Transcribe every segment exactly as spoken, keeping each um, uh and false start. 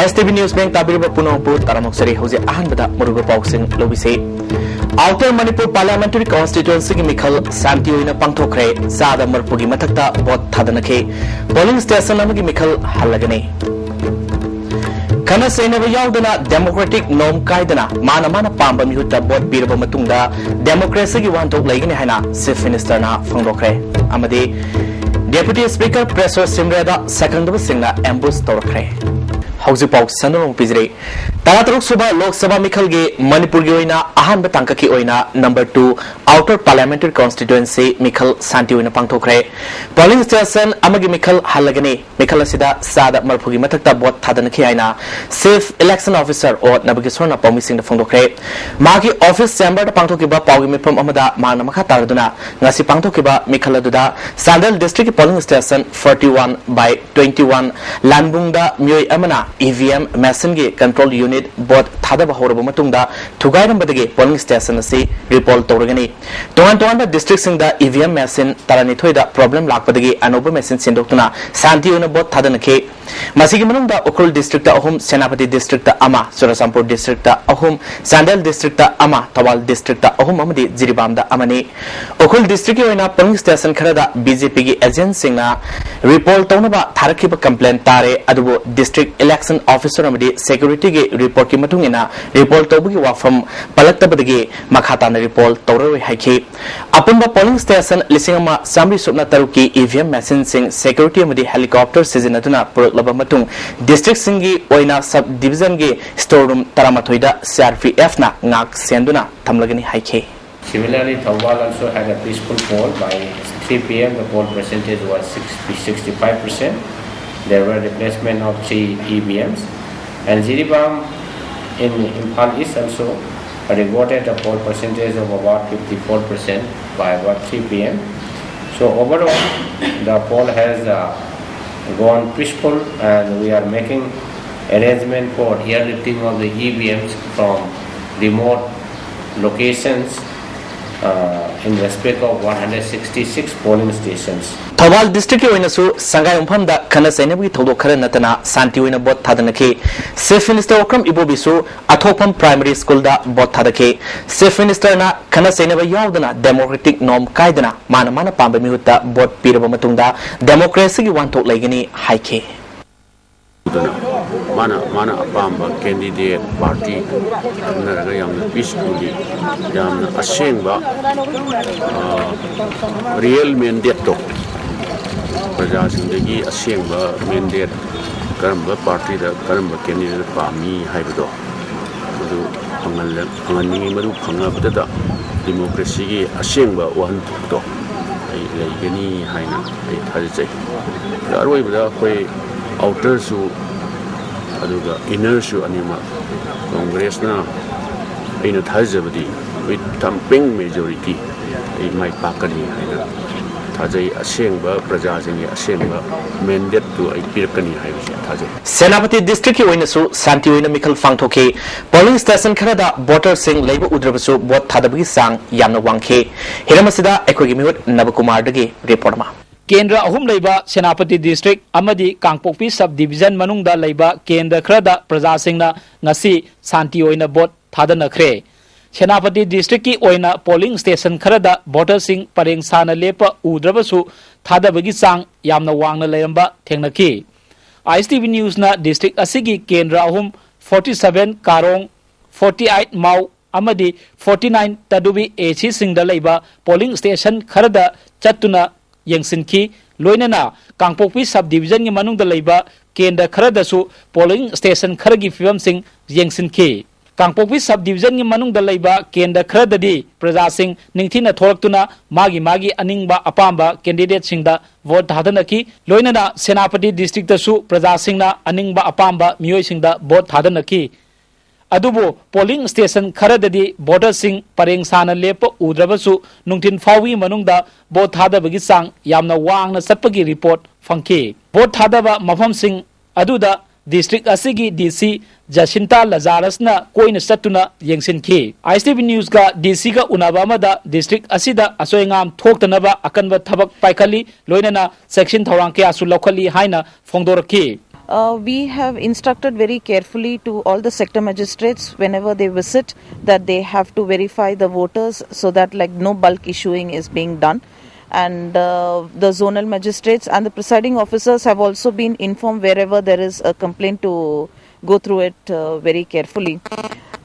ꯑꯦꯁ T V news bank ꯇꯥꯕꯤꯔꯤꯕ ꯄꯨꯝꯅꯃꯛꯄꯨ ꯇꯔꯥꯃꯨꯛ ꯆꯔꯤ꯫ ꯍꯧꯖꯤꯛ ꯑꯍꯥꯟꯕꯗ ꯃꯔꯨꯑꯣꯏꯕ ꯄꯥꯎꯁꯤꯡ ꯂꯧꯕꯤꯁꯤ꯫ ꯑꯥꯎꯇꯔ ꯃꯅꯤꯄꯨꯔ ꯄꯥꯔꯂꯤꯌꯥꯃꯦꯟꯇꯔꯤ ꯀꯣꯟꯁꯇꯤꯇ꯭ꯌꯨꯑꯦꯟꯁꯤꯒꯤ ꯃꯤꯈꯜ ꯁꯥꯟꯇꯤ ꯑꯣꯏꯅ ꯄꯥꯡꯊꯣꯛꯈ꯭ꯔꯦ꯫ ꯆꯥꯗ ꯃꯔꯐꯨꯒꯤ ꯃꯊꯛꯇ ꯚꯣꯠ ꯊꯥꯗꯅꯈꯤ꯫ ꯄꯣꯂꯤꯡ ꯁ꯭ꯇꯦꯁꯟ ꯑꯃꯒꯤ ꯃꯤꯈꯜ ꯍꯜꯂꯒꯅꯤ꯫ ꯈꯠꯅ ꯆꯩꯅꯕ ꯌꯥꯎꯗꯅ ꯗꯦꯃꯣꯀ꯭ꯔꯦꯇꯤꯛ ꯅꯣꯝ ꯀꯥꯏꯗꯅ ꯃꯥꯅ ꯃꯥꯅ ꯄꯥꯝꯕ ꯃꯤꯍꯨꯠꯇ ꯚꯣꯠ ꯄꯤꯔꯕ ꯃꯇꯨꯡꯗ ꯗꯦꯃꯣꯀ꯭ꯔꯦꯁꯤꯒꯤ ꯋꯥꯍꯟꯊꯣꯛ ꯂꯩꯒꯅꯤ ꯍꯥꯏꯅ ꯆꯤꯐ ꯃꯤꯅꯤꯁꯇꯔꯅ ꯐꯣꯡꯗꯣꯛꯈ꯭ꯔꯦ꯫ ꯑꯃꯗꯤ ꯗꯦꯄꯨꯇꯤ ꯁ꯭ꯄꯤꯀꯔ ꯄ꯭ꯔꯦꯁꯔ ꯁꯤꯝꯔꯦꯗ ꯁꯛꯈꯪꯗꯕꯁꯤꯡꯅ ꯑꯦꯝꯕꯨꯁ ꯇꯧꯔꯛꯈ꯭ꯔꯦ꯫ ꯍꯧꯖꯤꯛ ꯄꯥꯎ ꯁꯟꯗꯣꯛꯅ ꯄꯤꯖꯔꯤ꯫ ꯇꯔꯥꯇꯔꯨꯛ ꯁꯨꯕ ꯂꯣꯛ ꯁꯚꯥ ꯃꯤꯈꯜꯒꯤ ꯃꯅꯤꯄꯨꯔꯒꯤ ꯑꯣꯏꯅ ꯑꯍꯥꯟꯕ ꯇꯥꯡꯀꯛꯀꯤ ꯑꯣꯏꯅ ꯅꯝꯕꯔ ꯇꯨ ꯑꯥꯎꯇꯔ ꯄꯥꯔꯂꯤꯌꯥꯃꯦꯟꯇꯔꯤ ꯀꯣꯟꯁꯇꯤꯇ꯭ꯌꯨꯑꯦꯟꯁꯤ ꯃꯤꯈꯜ ꯁꯥꯟꯇꯤ ꯑꯣꯏꯅ ꯄꯥꯡꯊꯣꯛꯈ꯭ꯔꯦ꯫ ꯄꯣꯂꯤꯡ ꯁ꯭ꯇꯦꯁꯟ ꯑꯃꯒꯤ ꯃꯤꯈꯜ ꯍꯜꯂꯒꯅꯤ꯫ ꯃꯤꯈꯜ ꯑꯁꯤꯗ ꯆꯥꯗ ꯃꯔꯐꯨꯒꯤ ꯃꯊꯛꯇ ꯚꯣꯠ ꯊꯥꯗꯅꯈꯤ ꯍꯥꯏꯅ ꯆꯤꯐ ꯏꯂꯦꯛꯁꯟ ꯑꯣꯐꯤꯁꯥꯔ ꯑꯣ ꯅꯕꯀꯤꯁꯣꯔꯅ ꯄꯥꯎꯃꯤꯁꯤꯡꯗ ꯐꯣꯡꯗꯣꯛꯈ꯭ꯔꯦ꯫ ꯃꯍꯥꯛꯀꯤ ꯑꯣꯐꯤꯁ ꯆꯦꯝꯕꯔꯗ ꯄꯥꯡꯊꯣꯛꯈꯤꯕ ꯄꯥꯎꯒꯤ ꯃꯤꯐꯝ ꯑꯃꯗ ꯃꯍꯥꯛꯅ ꯃꯈꯥ ꯇꯥꯔꯗꯨꯅ ꯉꯁꯤ ꯄꯥꯡꯊꯣꯛꯈꯤꯕ ꯃꯤꯈꯜ ꯑꯗꯨꯗ ꯆꯥꯟꯗꯦꯜ ꯗꯤꯁꯇ꯭ꯔꯤꯛꯀꯤ polling station forty one by twenty one ꯂꯥꯟꯕꯨꯡꯗ ꯃꯤꯑꯣꯏ ꯑꯃꯅ ꯏ ꯚꯤ ꯑꯦꯝ ꯃꯦꯁꯤꯟꯒꯤ ꯀꯟꯇ꯭ꯔꯣꯜ ꯌꯨꯅꯤꯠ ꯚꯣꯠ ꯊꯥꯗꯕ ꯍꯧꯔꯕ ꯃꯇꯨꯡꯗ ꯊꯨꯒꯥꯏꯔꯝꯕꯗꯒꯤ ꯄꯣꯂꯤꯡ ꯁ꯭ꯇꯦꯁꯟ ꯑꯁꯤ ꯔꯤꯄꯣꯜ ꯇꯧꯔꯒꯅꯤ꯫ ꯇꯣꯉꯥꯟ ꯇꯣꯉꯥꯟꯕ ꯗꯤꯁꯇ꯭ꯔꯤꯛꯁꯤꯡꯗ ꯏ ꯚꯤ ꯑꯦꯝ ꯃꯦꯁꯤꯟ ꯇꯔꯥꯅꯤꯊꯣꯏꯗ ꯄ꯭ꯔꯣꯕ꯭ꯂꯦꯝ ꯂꯥꯛꯄꯗꯒꯤ ꯑꯅꯧꯕ ꯃꯦꯁꯤꯟ ꯁꯤꯟꯗꯣꯛꯇꯨꯅ ꯁꯥꯟꯇꯤ ꯑꯣꯏꯅ ꯚꯣꯠ ꯊꯥꯗꯅꯈꯤ꯫ ꯃꯁꯤꯒꯤ ꯃꯅꯨꯡꯗ ꯎꯈ꯭ꯔꯨꯜ ꯗꯤꯁꯇ꯭ꯔꯤꯛꯇ ꯑꯍꯨꯝ, ꯁꯦꯅꯥꯄꯇꯤ ꯗꯤꯁꯇ꯭ꯔꯤꯛꯇ ꯑꯃ, ꯆꯨꯔꯆꯥꯟꯄꯨꯔ ꯗꯤꯁꯇ꯭ꯔꯤꯛꯇ ꯑꯍꯨꯝ, ꯆꯥꯟꯗꯦꯜ ꯗꯤꯁꯇ꯭ꯔꯤꯛꯇ ꯑꯃ, ꯊꯧꯕꯥꯜ ꯗꯤꯁꯇ꯭ꯔꯤꯛꯇ ꯑꯍꯨꯝ ꯑꯃꯗꯤ ꯖꯤꯔꯤꯕꯥꯝꯗ ꯑꯃꯅꯤ꯫ ꯎꯈ꯭ꯔꯨꯜ ꯗꯤꯁꯇ꯭ꯔꯤꯛꯀꯤ ꯑꯣꯏꯅ ꯄꯣꯂꯤꯡ ꯁ꯭ꯇꯦꯁꯟ ꯈꯔꯗ ꯕꯤ ꯖꯦ ꯄꯤꯒꯤ ꯑꯦꯖꯦꯟꯠꯁꯤꯡꯅ ꯔꯤꯄꯣꯜ ꯇꯧꯅꯕ ꯊꯥꯔꯛꯈꯤꯕ ꯀꯝꯄ꯭ꯂꯦꯟ ꯇꯥꯔꯦ, ꯑꯗꯨꯕꯨ ꯗꯤꯁꯇ꯭ꯔꯤꯛ ꯏꯂꯦꯛꯁꯟ ꯑꯣꯐꯤꯁꯥꯔ ꯑꯃꯗꯤ ꯁꯦꯀ꯭ꯌꯨꯔꯤꯇꯤꯒꯤ ꯔꯤꯄꯣꯔꯠꯀꯤ ꯃꯇꯨꯡ ꯏꯟꯅ ꯔꯤꯄꯣꯜ ꯇꯧꯕꯒꯤ ꯋꯥꯐꯝ ꯄꯜꯂꯛꯇꯕꯗꯒꯤ ꯃꯈꯥ ꯇꯥꯅ ꯔꯤꯄꯣꯜ ꯇꯧꯔꯔꯣꯏ ꯍꯥꯏꯈꯤ꯫ ꯑꯄꯨꯟꯕ ꯄꯣꯂꯤꯡ ꯁ꯭ꯇꯦꯁꯟ ꯂꯤꯁꯤꯡ ꯑꯃ ꯆꯥꯃꯔꯤ ꯁꯨꯞꯅ ꯇꯔꯨꯛꯀꯤ ꯏ ꯚꯤ ꯑꯦꯝ ꯃꯦꯁꯤꯟꯁꯤꯡ ꯁꯦꯀ꯭ꯌꯨꯔꯤꯇꯤ ꯑꯃꯗꯤ ꯍꯦꯂꯤꯀꯣꯞꯇꯔ ꯁꯤꯖꯤꯟꯅꯗꯨꯅ ꯄꯨꯔꯛꯂꯕ ꯃꯇꯨꯡ, ꯗꯤꯁꯇ꯭ꯔꯤꯛꯁꯤꯡꯒꯤ ꯑꯣꯏꯅ ꯁꯕ ꯗꯤꯚꯤꯖꯟꯒꯤ ꯁ꯭ꯇꯣꯔ ꯔꯨꯝ ꯇꯔꯥꯃꯥꯊꯣꯏꯗ ꯁꯤ ꯑꯥꯔ ꯄꯤ ꯑꯦꯐꯅ ꯉꯥꯛ ꯁꯦꯟꯗꯨꯅ ꯊꯝꯂꯒꯅꯤ ꯍꯥꯏꯈꯤ꯫ Similarly, Thoubal also had a peaceful poll. By three P M, the poll percentage was sixty, sixty-five percent. There were replacement of three E V Ms. And Jiribam in Imphal East also recorded a poll percentage of about fifty-four percent by about three P M. So overall, the poll has uh, gone peaceful, and we are making arrangement for airlifting of the E V Ms from remote locations uh, in respect of one hundred sixty-six polling stations. Thoubal ꯗꯤꯁꯇ꯭ꯔꯤꯛꯀꯤ ꯑꯣꯏꯅꯁꯨ ꯁꯪꯒꯥꯏ ꯃꯐꯝꯗ ꯈꯠꯅ ꯆꯩꯅꯕꯒꯤ ꯊꯧꯗꯣꯛ ꯈꯔ ꯅꯠꯇꯅ ꯁꯥꯟꯇꯤ ꯑꯣꯏꯅ vote ꯊꯥꯗꯅꯈꯤ꯫ ꯆꯤꯐ ꯃꯤꯅꯤꯁꯇꯔ ꯑꯣꯀ꯭ꯔꯝ ꯏꯕꯣꯕꯤꯁꯨ ꯑꯊꯣꯛꯐꯝ ꯄ꯭ꯔꯥꯏꯃꯔꯤ ꯁ꯭ꯀꯨꯜꯗ ꯚꯣꯠ ꯊꯥꯗꯈꯤ꯫ ꯆꯤꯐ ꯃꯤꯅꯤꯁꯇꯔꯅ ꯈꯠꯅ ꯆꯩꯅꯕ ꯌꯥꯎꯗꯅ ꯗꯦꯃꯣꯀ꯭ꯔꯦꯇꯤꯛ ꯅꯣꯔꯝ ꯀꯥꯏꯗꯅ ꯃꯥꯅ ꯃꯥꯅ ꯄꯥꯝꯕ ꯃꯤꯍꯨꯠꯇ ꯚꯣꯠ ꯄꯤꯔꯕ ꯃꯇꯨꯡꯗ ꯗꯦꯃꯣꯀ꯭ꯔꯦꯁꯤꯒꯤ ꯋꯥꯍꯟꯊꯣꯛ ꯂꯩꯒꯅꯤ ꯍꯥꯏꯈꯤ꯫ ꯑꯗꯨꯅ ꯃꯥꯅ ꯃꯥꯅ ꯑꯄꯥꯝꯕ ꯀꯦꯟꯗꯤꯗꯦꯠ ꯄꯥꯔꯇꯤ ꯈꯟꯅꯔꯒ ꯌꯥꯝꯅ ꯄꯤꯁꯐꯨꯜꯂꯤ, ꯌꯥꯝꯅ ꯑꯁꯦꯡꯕ ꯔꯤꯌꯦꯜ ꯃꯦꯟꯗꯦꯠꯇꯣ, ꯄ꯭ꯔꯖꯥꯁꯤꯡꯗꯒꯤ ꯑꯁꯦꯡꯕ ꯃꯦꯟꯗꯦꯠ, ꯀꯔꯝꯕ ꯄꯥꯔꯇꯤꯗ ꯀꯔꯝꯕ ꯀꯦꯟꯗꯤꯗꯦꯠ ꯄꯥꯝꯃꯤ ꯍꯥꯏꯕꯗꯣ ꯑꯗꯨ ꯐꯪꯍꯟꯅꯤꯡꯉꯤ꯫ ꯃꯗꯨ ꯐꯪꯉꯕꯗꯗ ꯗꯤꯃꯣꯀ꯭ꯔꯦꯁꯤꯒꯤ ꯑꯁꯦꯡꯕ ꯋꯥꯍꯟꯊꯣꯛꯇꯣ ꯑꯩ ꯂꯩꯒꯅꯤ ꯍꯥꯏꯅ ꯑꯩ ꯊꯥꯖꯖꯩ꯫ ꯑꯗ ꯑꯔꯣꯏꯕꯗ ꯑꯩꯈꯣꯏ ꯑꯥꯎꯇꯔꯁꯨ ꯑꯗꯨꯒ ꯏꯟꯅꯔꯁꯨ ꯑꯅꯤꯃꯛ ꯀꯣꯡꯒ꯭ꯔꯦꯁꯅ ꯑꯩꯅ ꯊꯥꯖꯕꯗꯤ with thumping majority ꯑꯩ ꯃꯥꯏ ꯄꯥꯛꯀꯅꯤ ꯍꯥꯏꯅ ꯊꯥꯖꯩ꯫ ꯑꯁꯦꯡꯕ ꯄ꯭ꯔꯖꯥꯁꯤꯡꯒꯤ ꯑꯁꯦꯡꯕ ꯃꯦꯟꯗꯦꯠꯇꯨ ꯑꯩ ꯄꯤꯔꯛꯀꯅꯤ ꯍꯥꯏꯕꯁꯤ ꯊꯥꯖꯩ꯫ ꯁꯦꯅꯥꯄꯇꯤ ꯗꯤꯁꯇ꯭ꯔꯤꯛꯀꯤ ꯑꯣꯏꯅꯁꯨ ꯁꯥꯟꯇꯤ ꯑꯣꯏꯅ ꯃꯤꯈꯜ ꯄꯥꯡꯊꯣꯛꯈꯤ꯫ ꯄꯣꯂꯤꯡ ꯁ꯭ꯇꯦꯁꯟ ꯈꯔꯗ ꯚꯣꯇꯔꯁꯤꯡ ꯂꯩꯕ ꯎꯗ꯭ꯔꯕꯁꯨ ꯚꯣꯠ ꯊꯥꯗꯕꯒꯤ ꯆꯥꯡ ꯌꯥꯝꯅ ꯋꯥꯡꯈꯤ꯫ ꯍꯤꯔꯝ ꯑꯁꯤꯗ ꯑꯩꯈꯣꯏꯒꯤ ꯃꯤꯍꯨꯠ ꯅꯕꯀꯨꯃꯥꯔꯗꯒꯤ ꯔꯤꯄꯣꯔꯠ ꯑꯃ꯫ ꯀꯦꯟꯗ꯭ꯔ ꯑꯍꯨꯝ ꯂꯩꯕ ꯁꯦꯅꯥꯄꯇꯤ ꯗꯤꯁꯇ꯭ꯔꯤꯛ ꯑꯃꯗꯤ ꯀꯥꯡꯄꯣꯛꯄꯤ ꯁꯕ ꯗꯤꯕꯤꯖꯟ ꯃꯅꯨꯡꯗ ꯂꯩꯕ ꯀꯦꯟꯗ꯭ꯔ ꯈꯔꯗ ꯄ꯭ꯔꯖꯥꯁꯤꯡꯅ ꯉꯁꯤ ꯁꯥꯟꯇꯤ ꯑꯣꯏꯅ ꯚꯣꯠ ꯊꯥꯗꯅꯈ꯭ꯔꯦ꯫ ꯁꯦꯅꯥꯄꯇꯤ ꯗꯤꯁꯇ꯭ꯔꯤꯛꯀꯤ ꯑꯣꯏꯅ ꯄꯣꯂꯤꯡ ꯁ꯭ꯇꯦꯁꯟ ꯈꯔꯗ ꯚꯣꯇꯔꯁꯤꯡ ꯄꯔꯦꯡ ꯁꯥꯅ ꯂꯦꯞꯄ ꯎꯗ꯭ꯔꯕꯁꯨ ꯊꯥꯗꯕꯒꯤ ꯆꯥꯡ ꯌꯥꯝꯅ ꯋꯥꯡꯅ ꯂꯩꯔꯝꯕ ꯊꯦꯡꯅꯈꯤ꯫ ꯑꯥꯏ ꯑꯦꯁ ꯇꯤ ꯚꯤ ꯅ꯭ꯌꯨꯁꯅ ꯗꯤꯁꯇ꯭ꯔꯤꯛ ꯑꯁꯤꯒꯤ ꯀꯦꯟꯗ꯭ꯔ ꯑꯍꯨꯝ, ꯐꯣꯔꯇꯤ ꯁꯚꯦꯟ ꯀꯥꯔꯣꯡ, ꯐꯣꯔꯇꯤ ꯑꯩꯠ ꯃꯥꯎ ꯑꯃꯗꯤ ꯐꯣꯔꯇꯤ ꯅꯥꯏꯟ ꯇꯗꯨꯕꯤ ꯑꯦ ꯁꯤꯁꯤꯡꯗ ꯂꯩꯕ ꯄꯣꯂꯤꯡ ꯁ꯭ꯇꯦꯁꯟ ꯈꯔꯗ ꯆꯠꯇꯨꯅ ꯌꯦꯡꯁꯤꯟꯈꯤ꯫ ꯂꯣꯏꯅꯅ ꯀꯥꯡꯄꯣꯛꯄꯤ ꯁꯕ ꯗꯤꯕꯤꯖꯟꯒꯤ ꯃꯅꯨꯡꯗ ꯂꯩꯕ ꯀꯦꯟꯗ꯭ꯔ ꯈꯔꯗꯁꯨ ꯄꯣꯂꯤꯡ ꯁ꯭ꯇꯦꯁꯟ ꯈꯔꯒꯤ ꯐꯤꯕꯝꯁꯤꯡ ꯌꯦꯡꯁꯤꯟꯈꯤ꯫ ꯀꯥꯡꯄꯣꯛꯄꯤ ꯁꯕ ꯗꯤꯕꯤꯖꯟꯒꯤ ꯃꯅꯨꯡꯗ ꯂꯩꯕ ꯀꯦꯟꯗ꯭ꯔ ꯈꯔꯗꯗꯤ ꯄ꯭ꯔꯖꯥꯁꯤꯡ ꯅꯤꯡꯊꯤꯅ ꯊꯣꯛꯂꯛꯇꯨꯅ ꯃꯥꯒꯤ ꯃꯥꯒꯤ ꯑꯅꯤꯡꯕ ꯑꯄꯥꯝꯕ ꯀꯦꯟꯗꯤꯗꯦꯠꯁꯤꯡꯗ ꯚꯣꯠ ꯊꯥꯗꯅꯈꯤ꯫ ꯂꯣꯏꯅꯅ ꯁꯦꯅꯥꯄꯇꯤ ꯗꯤꯁꯇ꯭ꯔꯤꯛꯇꯁꯨ ꯄ꯭ꯔꯖꯥꯁꯤꯡꯅ ꯑꯅꯤꯡꯕ ꯑꯄꯥꯝꯕ ꯃꯤꯑꯣꯏꯁꯤꯡꯗ ꯚꯣꯠ ꯊꯥꯗꯅꯈꯤ꯫ ꯑꯗꯨꯕꯨ ꯄꯣꯂꯤꯡ ꯁ꯭ꯇꯦꯁꯟ ꯈꯔꯗꯗꯤ ꯚꯣꯇꯔꯁꯤꯡ ꯄꯔꯦꯡ ꯁꯥꯅ ꯂꯦꯞꯄ ꯎꯗ꯭ꯔꯕꯁꯨ ꯅꯨꯡꯊꯤꯜ ꯐꯥꯎꯒꯤ ꯃꯅꯨꯡꯗ ꯚꯣꯠ ꯊꯥꯗꯕꯒꯤ ꯆꯥꯡ ꯌꯥꯝꯅ ꯋꯥꯡꯅ ꯆꯠꯄꯒꯤ ꯔꯤꯄꯣꯔꯠ ꯐꯪꯈꯤ꯫ ꯚꯣꯠ ꯊꯥꯗꯕ ꯃꯐꯝꯁꯤꯡ ꯑꯗꯨꯗ ꯗꯤꯁꯇ꯭ꯔꯤꯛ ꯑꯁꯤꯒꯤ ꯗꯤ ꯁꯤ ꯖꯁꯤꯟꯇꯥ ꯂꯖꯥꯔꯁꯅ ꯀꯣꯏꯅ ꯆꯠꯇꯨꯅ ꯌꯦꯡꯁꯤꯟꯈꯤ꯫ ꯑꯥꯏ ꯑꯦꯁ ꯇꯤ ꯚꯤ ꯅ꯭ꯌꯨꯁꯀ ꯗꯤ ꯁꯤꯒ ꯎꯅꯕ ꯑꯃꯗ ꯗꯤꯁꯇ꯭ꯔꯤꯛ ꯑꯁꯤꯗ ꯑꯁꯣꯏ ꯑꯉꯥꯝ ꯊꯣꯛꯇꯅꯕ ꯑꯀꯟꯕ ꯊꯕꯛ ꯄꯥꯏꯈꯠꯂꯤ, ꯂꯣꯏꯅꯅ ꯆꯦꯛꯁꯤꯟ ꯊꯧꯔꯥꯡ ꯀꯌꯥꯁꯨ ꯂꯧꯈꯠꯂꯤ ꯍꯥꯏꯅ ꯐꯣꯡꯗꯣꯔꯛꯈꯤ꯫ Uh, we have instructed very carefully to all the sector magistrates whenever they visit that they have to verify the voters so that, like, no bulk issuing is being done. And uh, the zonal magistrates and the presiding officers have also been informed wherever there is a complaint to go through it uh, very carefully.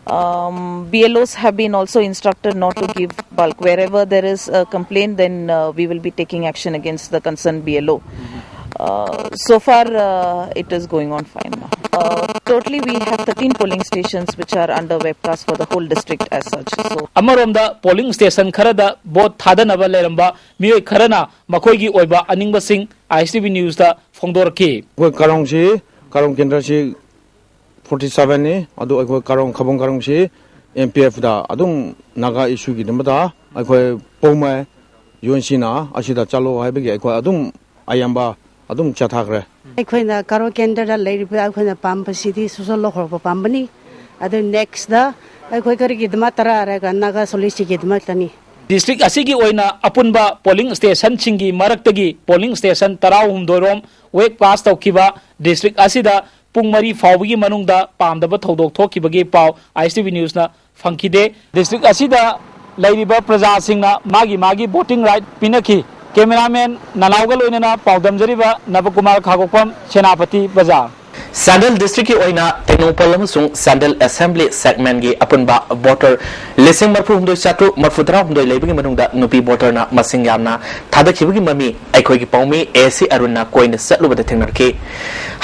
Um, B L Os have been also instructed not to give bulk. Wherever there is a complaint, then uh, we will be taking action against the concerned B L O. Uh, so far, uh, it is going on fine now. Uh, totally, we have thirteen polling stations which are under webcast for the whole district as such. So, ꯑꯃꯔꯣꯝꯗ polling station ꯈꯔꯗ vote ꯊꯥꯗꯅꯕ ꯂꯩꯔꯝꯕ ꯃꯤꯑꯣꯏ ꯈꯔꯅ ꯃꯈꯣꯏꯒꯤ ꯑꯣꯏꯕ ꯑꯅꯤꯡꯕꯁꯤꯡ ꯑꯥꯏ ꯑꯦꯁ T V ꯅ꯭ꯌꯨꯁꯇ ꯐꯣꯡꯗꯣꯔꯛꯈꯤ꯫ ꯑꯩꯈꯣꯏ ꯀꯥꯔꯣꯡꯁꯤ, ꯀꯥꯔꯣꯡ ꯀꯦꯟꯗ꯭ꯔꯁꯤ forty seven ꯅꯤ꯫ ꯑꯗꯨ ꯑꯩꯈꯣꯏ ꯀꯥꯔꯣꯡ, ꯈꯕꯣꯡ ꯀꯥꯔꯣꯡꯁꯤ ꯑꯦꯝ ꯄꯤ ꯑꯦꯐꯇ ꯑꯗꯨꯝ ꯅꯥꯒꯥ ꯏꯁꯨꯒꯤꯗꯃꯛꯇ ꯑꯩꯈꯣꯏ ꯄꯥꯎꯃꯥꯏ ꯌꯨ ꯑꯦꯟ ꯁꯤꯅ ꯑꯁꯤꯗ ꯆꯠꯂꯣ ꯍꯥꯏꯕꯒꯤ ꯑꯩꯈꯣꯏ ꯑꯗꯨꯝ ꯑꯌꯥꯝꯕ ꯑꯗꯨꯝ ꯆꯠꯊꯈ꯭ꯔꯦ꯫ ꯑꯩꯈꯣꯏꯅ ꯀꯥꯔꯣꯡ ꯀꯦꯟꯗ꯭ꯔꯗ ꯂꯩꯔꯤꯕ ꯑꯩꯈꯣꯏꯅ ꯄꯥꯝꯕꯁꯤꯗꯤ social ꯂꯧꯍꯧꯔꯛꯄ ꯄꯥꯝꯕꯅꯤ꯫ ꯑꯗꯨ next ꯑꯩꯈꯣꯏ ꯀꯔꯤꯒꯤꯗꯃꯛ ꯇꯔꯥ ꯍꯥꯏꯔꯒ ꯅꯥꯒꯥ ꯁꯣꯂꯤꯁꯤꯒꯤꯗꯃꯛꯇꯅꯤ꯫ ꯗꯤꯁꯇ꯭ꯔꯤꯛ ꯑꯁꯤꯒꯤ ꯑꯣꯏꯅ ꯑꯄꯨꯟꯕ polling stationꯁꯤꯡꯒꯤ ꯃꯔꯛꯇꯒꯤ polling station ꯇꯔꯥꯍꯨꯝꯗꯣꯏꯔꯣꯝ webcast ꯇꯧꯈꯤꯕ ꯗꯤꯁꯇ꯭ꯔꯤꯛ ꯑꯁꯤꯗ ꯄꯨꯡ ꯃꯔꯤ ꯐꯥꯎꯕꯒꯤ ꯃꯅꯨꯡꯗ ꯄꯥꯝꯗꯕ ꯊꯧꯗꯣꯛ ꯊꯣꯛꯈꯤꯕꯒꯤ ꯄꯥꯎ ꯑꯥꯏ ꯑꯦꯁ ꯇꯤ ꯚꯤ ꯅ꯭ꯌꯨꯁꯅ ꯐꯪꯈꯤꯗꯦ꯫ ꯗꯤꯁꯇ꯭ꯔꯤꯛ ꯑꯁꯤꯗ ꯂꯩꯔꯤꯕ ꯄ꯭ꯔꯖꯥꯁꯤꯡꯅ ꯃꯥꯒꯤ ꯃꯥꯒꯤ voting right ꯄꯤꯅꯈꯤ꯫ ꯀꯦꯃꯦꯔꯥꯃꯦꯟ ꯅꯅꯥꯎꯒ ꯂꯣꯏꯅꯅ ꯄꯥꯎꯗꯝꯖꯔꯤꯕ ꯅꯕꯀꯨꯃꯥꯔ ꯈꯥꯒꯣꯛꯄꯝ, ꯁꯦꯅꯥꯄꯇꯤ ꯕꯖꯥꯔ꯫ ꯆꯥꯟꯗꯦꯜ ꯗꯤꯁꯇ꯭ꯔꯤꯛꯀꯤ ꯑꯣꯏꯅ ꯇꯦꯡꯅꯧꯄꯜ ꯑꯃꯁꯨꯡ ꯆꯥꯟꯗꯦꯜ ꯑꯦꯁꯦꯝꯕ꯭ꯂꯤ ꯁꯦꯒꯃꯦꯟꯒꯤ ꯑꯄꯨꯟꯕ ꯚꯣꯇꯔ ꯂꯤꯁꯤꯡ ꯃꯔꯤꯐꯨ ꯍꯨꯝꯗꯣꯏ ꯆꯥꯇ꯭ꯔꯨꯛ ꯃꯔꯤꯐꯨ ꯇꯔꯥ ꯍꯨꯝꯗꯣꯏ ꯂꯩꯕꯒꯤ ꯃꯅꯨꯡꯗ ꯅꯨꯄꯤ ꯚꯣꯇꯔꯅ ꯃꯁꯤꯡ ꯌꯥꯝꯅ ꯊꯥꯗꯈꯤꯕꯒꯤ ꯃꯃꯤ ꯑꯩꯈꯣꯏꯒꯤ ꯄꯥꯎꯃꯤ ꯑꯦ ꯁꯤ ꯑꯔꯨꯟꯅ ꯀꯣꯏꯅ ꯆꯠꯂꯨꯕꯗ ꯊꯦꯡꯅꯔꯛꯈꯤ꯫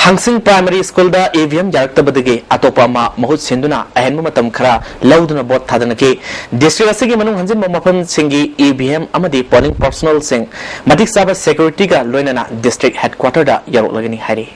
ꯍꯪꯁꯤꯡ ꯄ꯭ꯔꯥꯏꯃꯥꯔꯤ ꯁ꯭ꯀꯨꯜꯗ ꯏ ꯚꯤ ꯑꯦꯝ ꯌꯥꯔꯛꯇꯕꯗꯒꯤ ꯑꯇꯣꯞꯄ ꯑꯃ ꯃꯍꯨꯠ ꯁꯤꯟꯗꯨꯅ ꯑꯍꯦꯟꯕ ꯃꯇꯝ ꯈꯔ ꯂꯧꯗꯨꯅ ꯚꯣꯠ ꯊꯥꯗꯅꯈꯤ꯫ ꯗꯤꯁꯇ꯭ꯔꯤꯛ ꯑꯁꯤꯒꯤ ꯃꯅꯨꯡ ꯍꯟꯖꯤꯟꯕ ꯃꯐꯝꯁꯤꯡꯒꯤ ꯏ ꯚꯤ ꯑꯦꯝ ꯑꯃꯗꯤ ꯄꯣꯂꯤꯡ ꯄꯔꯁꯣꯅꯦꯜꯁꯤꯡ ꯃꯇꯤꯛ ꯆꯥꯕ ꯁꯦꯀ꯭ꯌꯨꯔꯤꯇꯤꯒ ꯂꯣꯏꯅꯅ ꯗꯤꯁꯇ꯭ꯔꯤꯛ ꯍꯦꯗꯀ꯭ꯋꯥꯇꯔꯗ ꯌꯧꯔꯛꯂꯒꯅꯤ ꯍꯥꯏꯔꯤ꯫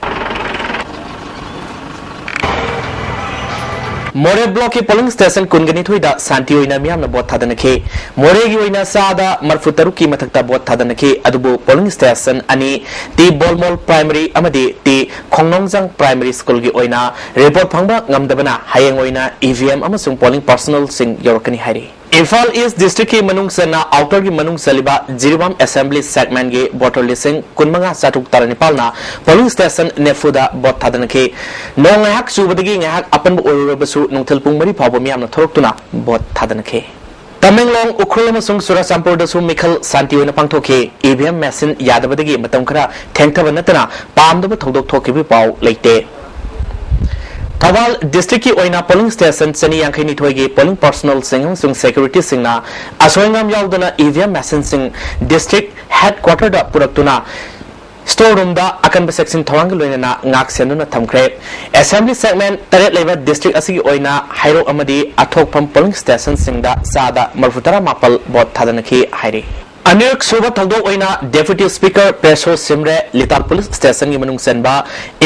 ꯃꯣꯔꯦ ꯕ꯭ꯂꯣꯛꯀꯤ ꯄꯣꯂꯤꯡ ꯁ꯭ꯇꯦꯁꯟ ꯀꯨꯟꯒ ꯅꯤꯊꯣꯏꯗ ꯁꯥꯟꯇꯤ ꯑꯣꯏꯅ ꯃꯤꯌꯥꯝꯅ ꯚꯣꯠ ꯊꯥꯗꯅꯈꯤ꯫ ꯃꯣꯔꯦꯒꯤ ꯑꯣꯏꯅ ꯆꯥꯗ ꯃꯔꯐꯨ ꯇꯔꯨꯛꯀꯤ ꯃꯊꯛꯇ ꯚꯣꯠ ꯊꯥꯗꯅꯈꯤ꯫ ꯑꯗꯨꯕꯨ ꯄꯣꯂꯤꯡ ꯁ꯭ꯇꯦꯁꯟ ꯑꯅꯤ, ꯇꯤ ꯕꯣꯜꯃꯣꯜ ꯄ꯭ꯔꯥꯏꯃꯔꯤ ꯑꯃꯗꯤ ꯇꯤ ꯈꯣꯡꯅꯣꯡꯖꯥꯡ ꯄ꯭ꯔꯥꯏꯃꯔꯤ ꯁ꯭ꯀꯨꯜꯒꯤ ꯑꯣꯏꯅ ꯔꯤꯄꯣꯔꯠ ꯐꯪꯕ ꯉꯝꯗꯕꯅ ꯍꯌꯦꯡ ꯑꯣꯏꯅ ꯏ ꯚꯤ ꯑꯦꯝ ꯑꯃꯁꯨꯡ ꯄꯣꯂꯤꯡ ꯄꯥꯔꯁꯣꯅꯦꯜꯁꯤꯡ ꯌꯧꯔꯛꯀꯅꯤ ꯍꯥꯏꯔꯤ꯫ ꯏꯝꯐꯥꯜ ꯏꯁ ꯗꯤꯁꯇ꯭ꯔꯤꯛꯀꯤ ꯃꯅꯨꯡ ꯆꯟꯅ ꯑꯥꯎꯇꯔꯒꯤ ꯃꯅꯨꯡ ꯆꯜꯂꯤꯕ ꯖꯤꯔꯤꯕꯥꯝ ꯑꯦꯁꯦꯝꯕ꯭ꯂꯤ ꯁꯦꯒꯃꯦꯟꯒꯤ ꯚꯣꯇꯔ ꯂꯤꯁꯤꯡ ꯀꯨꯟꯃꯉꯥ ꯆꯥꯇ꯭ꯔꯨꯛ ꯇꯔꯥꯅꯤꯄꯥꯜꯅ ꯄꯣꯂꯤꯡ ꯁ꯭ꯇꯦꯁꯟ ꯅꯤꯐꯨꯗ ꯚꯣꯠ ꯊꯥꯗꯅꯈꯤ꯫ ꯅꯣꯡ ꯉꯥꯏꯍꯥꯛ ꯆꯨꯕꯗꯒꯤ ꯉꯥꯏꯍꯥꯛ ꯑꯄꯟꯕ ꯑꯣꯏꯔꯨꯔꯕꯁꯨ ꯅꯨꯡꯊꯤꯜ ꯄꯨꯡ ꯃꯔꯤ ꯐꯥꯎꯕ ꯃꯤꯌꯥꯝꯅ ꯊꯣꯔꯛꯇꯨꯅ ꯚꯣꯠ ꯊꯥꯗꯅꯈꯤ꯫ ꯇꯃꯦꯡꯂꯣꯡ, ꯎꯈ꯭ꯔꯨꯜ ꯑꯃꯁꯨꯡ ꯆꯨꯔꯆꯥꯟꯄꯨꯔꯗꯁꯨ ꯃꯤꯈꯜ ꯁꯥꯟꯇꯤ ꯑꯣꯏꯅ ꯄꯥꯡꯊꯣꯛꯈꯤ꯫ ꯏ ꯚꯤ ꯑꯦꯝ ꯃꯦꯁꯤꯟ ꯌꯥꯗꯕꯗꯒꯤ ꯃꯇꯝ ꯈꯔ ꯊꯦꯡꯊꯕ ꯅꯠꯇꯅ ꯄꯥꯝꯗꯕ ꯊꯧꯗꯣꯛ ꯊꯣꯛꯈꯤꯕꯒꯤ ꯄꯥꯎ ꯂꯩꯇꯦ꯫ ꯊꯧꯕꯥꯜ ꯗꯤꯁꯇ꯭ꯔꯤꯛꯀꯤ ꯑꯣꯏꯅ ꯄꯣꯂꯤꯡ ꯁ꯭ꯇꯦꯁꯟ ꯆꯅꯤ ꯌꯥꯡꯈꯩ ꯅꯤꯊꯣꯏꯒꯤ ꯄꯣꯂꯤꯡ ꯄꯥꯔꯁꯣꯅꯦꯜꯁꯤꯡ ꯑꯃꯁꯨꯡ ꯁꯦꯀ꯭ꯌꯨꯔꯤꯇꯤꯁꯤꯡꯅ ꯑꯁꯣꯏ ꯑꯉꯥꯝ ꯌꯥꯎꯗꯅ ꯏ ꯚꯤ ꯑꯦꯝ ꯃꯦꯁꯤꯟꯁꯤꯡ ꯗꯤꯁꯇ꯭ꯔꯤꯛ ꯍꯦꯗꯀ꯭ꯋꯥꯇꯔꯗ ꯄꯨꯔꯛꯇꯨꯅ ꯁ꯭ꯇꯣꯔ ꯔꯨꯝꯗ ꯑꯀꯟꯕ ꯆꯦꯛꯁꯤꯟ ꯊꯧꯔꯥꯡꯒ ꯂꯣꯏꯅꯅ ꯉꯥꯛ ꯁꯦꯟꯗꯨꯅ ꯊꯝꯈ꯭ꯔꯦ꯫ ꯑꯦꯁꯦꯝꯕ꯭ꯂꯤ ꯁꯦꯒꯃꯦꯟ ꯇꯔꯦꯠ ꯂꯩꯕ ꯗꯤꯁꯇ꯭ꯔꯤꯛ ꯑꯁꯤꯒꯤ ꯑꯣꯏꯅ ꯍꯩꯔꯣꯛ ꯑꯃꯗꯤ ꯑꯊꯣꯛꯐꯝ ꯄꯣꯂꯤꯡ ꯁ꯭ꯇꯦꯁꯟꯁꯤꯡꯗ ꯆꯥꯗ ꯃꯔꯐꯨ ꯇꯔꯥ ꯃꯥꯄꯜ ꯚꯣꯠ ꯊꯥꯗꯅꯈꯤ ꯍꯥꯏꯔꯤ꯫ ꯑꯅꯤꯔꯛ ꯁꯨꯕ ꯊꯧꯗꯣꯛ ꯑꯣꯏꯅ ꯗꯦꯄ꯭ꯌꯨꯇꯤ ꯁ꯭ꯄꯤꯀꯔ ꯄ꯭ꯔꯦꯁꯣ ꯁꯤꯝꯔꯦ ꯂꯤꯇꯥꯜ ꯄꯨꯂꯤꯁ ꯁ꯭ꯇꯦꯁꯟꯒꯤ ꯃꯅꯨꯡ ꯆꯟꯕ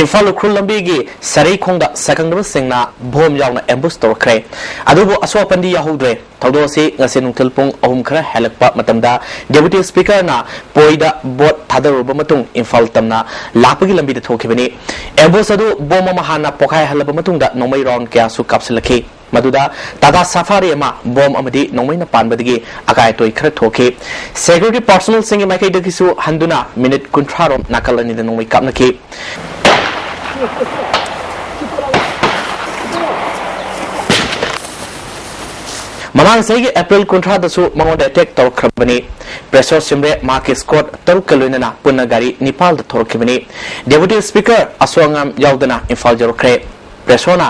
ꯏꯝꯐꯥꯜ ꯎꯈ꯭ꯔꯨꯜ ꯂꯝꯕꯤꯒꯤ ꯁꯔꯩꯈꯣꯡꯗ ꯁꯛꯈꯪꯗꯕꯁꯤꯡꯅ ꯕꯣꯝ ꯌꯥꯎꯅ ꯑꯦꯝꯕꯨꯁ ꯇꯧꯔꯛꯈ꯭ꯔꯦ꯫ ꯑꯗꯨꯕꯨ ꯑꯁꯣꯛ ꯑꯄꯟꯗꯤ ꯌꯥꯎꯍꯧꯗ꯭ꯔꯦ꯫ ꯊꯧꯗꯣꯛ ꯑꯁꯤ ꯉꯁꯤ ꯅꯨꯡꯊꯤꯜ ꯄꯨꯡ ꯑꯍꯨꯝ ꯈꯔ ꯍꯦꯜꯂꯛꯄ ꯃꯇꯝꯗ ꯗꯦꯄ꯭ꯌꯨꯇꯤ ꯁ꯭ꯄꯤꯀꯔꯅ ꯄꯣꯏꯗ ꯚꯣꯠ ꯊꯥꯗꯔꯨꯔꯕ ꯃꯇꯨꯡ ꯏꯝꯐꯥꯜ ꯇꯝꯅ ꯂꯥꯛꯄꯒꯤ ꯂꯝꯕꯤꯗ ꯊꯣꯛꯈꯤꯕꯅꯤ꯫ ꯑꯦꯝꯕꯨꯁ ꯑꯗꯨ ꯕꯣꯝ ꯑꯃ ꯍꯥꯟꯅ ꯄꯣꯈꯥꯏꯍꯜꯂꯕ ꯃꯇꯨꯡꯗ ꯅꯣꯡꯃꯩ ꯔꯥꯎꯟ ꯀꯌꯥꯁꯨ ꯀꯥꯞꯁꯤꯜꯂꯛꯈꯤ꯫ ꯃꯗꯨꯗ ꯇꯥꯇꯥ ꯁꯐꯥꯔꯤ ꯑꯃ ꯕꯣꯝ ꯑꯃꯗꯤ ꯅꯣꯡꯃꯩꯅ ꯄꯥꯟꯕꯗꯒꯤ ꯑꯀꯥꯏ ꯑꯇꯣꯏ ꯈꯔ ꯊꯣꯛꯈꯤ꯫ ꯁꯦꯀ꯭ꯌꯨꯔꯤꯇꯤ ꯄꯥꯔꯁꯣꯅꯦꯜꯁꯤꯡꯒꯤ ꯃꯥꯏꯀꯩꯗꯒꯤꯁꯨ ꯍꯟꯗꯨꯅ ꯃꯤꯅꯤꯠ ꯀꯨꯟꯊ꯭ꯔꯥ ꯔꯣꯝ ꯅꯥꯀꯜ ꯑꯅꯤꯗ ꯅꯣꯡꯃꯩ ꯀꯥꯞꯅꯈꯤ꯫ ꯃꯃꯥꯡ ꯆꯍꯤꯒꯤ ꯑꯦꯄ꯭ꯔꯤꯜ ꯀꯨꯟꯊ꯭ꯔꯥꯗꯁꯨ ꯃꯉꯣꯟꯗ ꯑꯦꯇꯦꯛ ꯇꯧꯔꯛꯈ꯭ꯔꯕꯅꯤ꯫ ꯄ꯭ꯔꯦꯁꯣ ꯁꯤꯝꯔꯦ ꯃꯍꯥꯛꯀꯤ ꯁ꯭ꯀꯣꯠ ꯇꯔꯨꯛꯀ ꯂꯣꯏꯅꯅ ꯄꯨꯟꯅ ꯒꯥꯔꯤ ꯅꯤꯄꯥꯜꯗ ꯊꯣꯔꯛꯈꯤꯕꯅꯤ꯫ ꯗꯦꯄ꯭ꯌꯨꯇꯤ ꯁ꯭ꯄꯤꯀꯔ ꯑꯁꯣꯛ ꯑꯉꯥꯝ ꯌꯥꯎꯗꯅ ꯏꯝꯐꯥꯜ ꯌꯧꯔꯛꯈ꯭ꯔꯦ꯫ ꯄ꯭ꯔꯦꯁꯣꯅ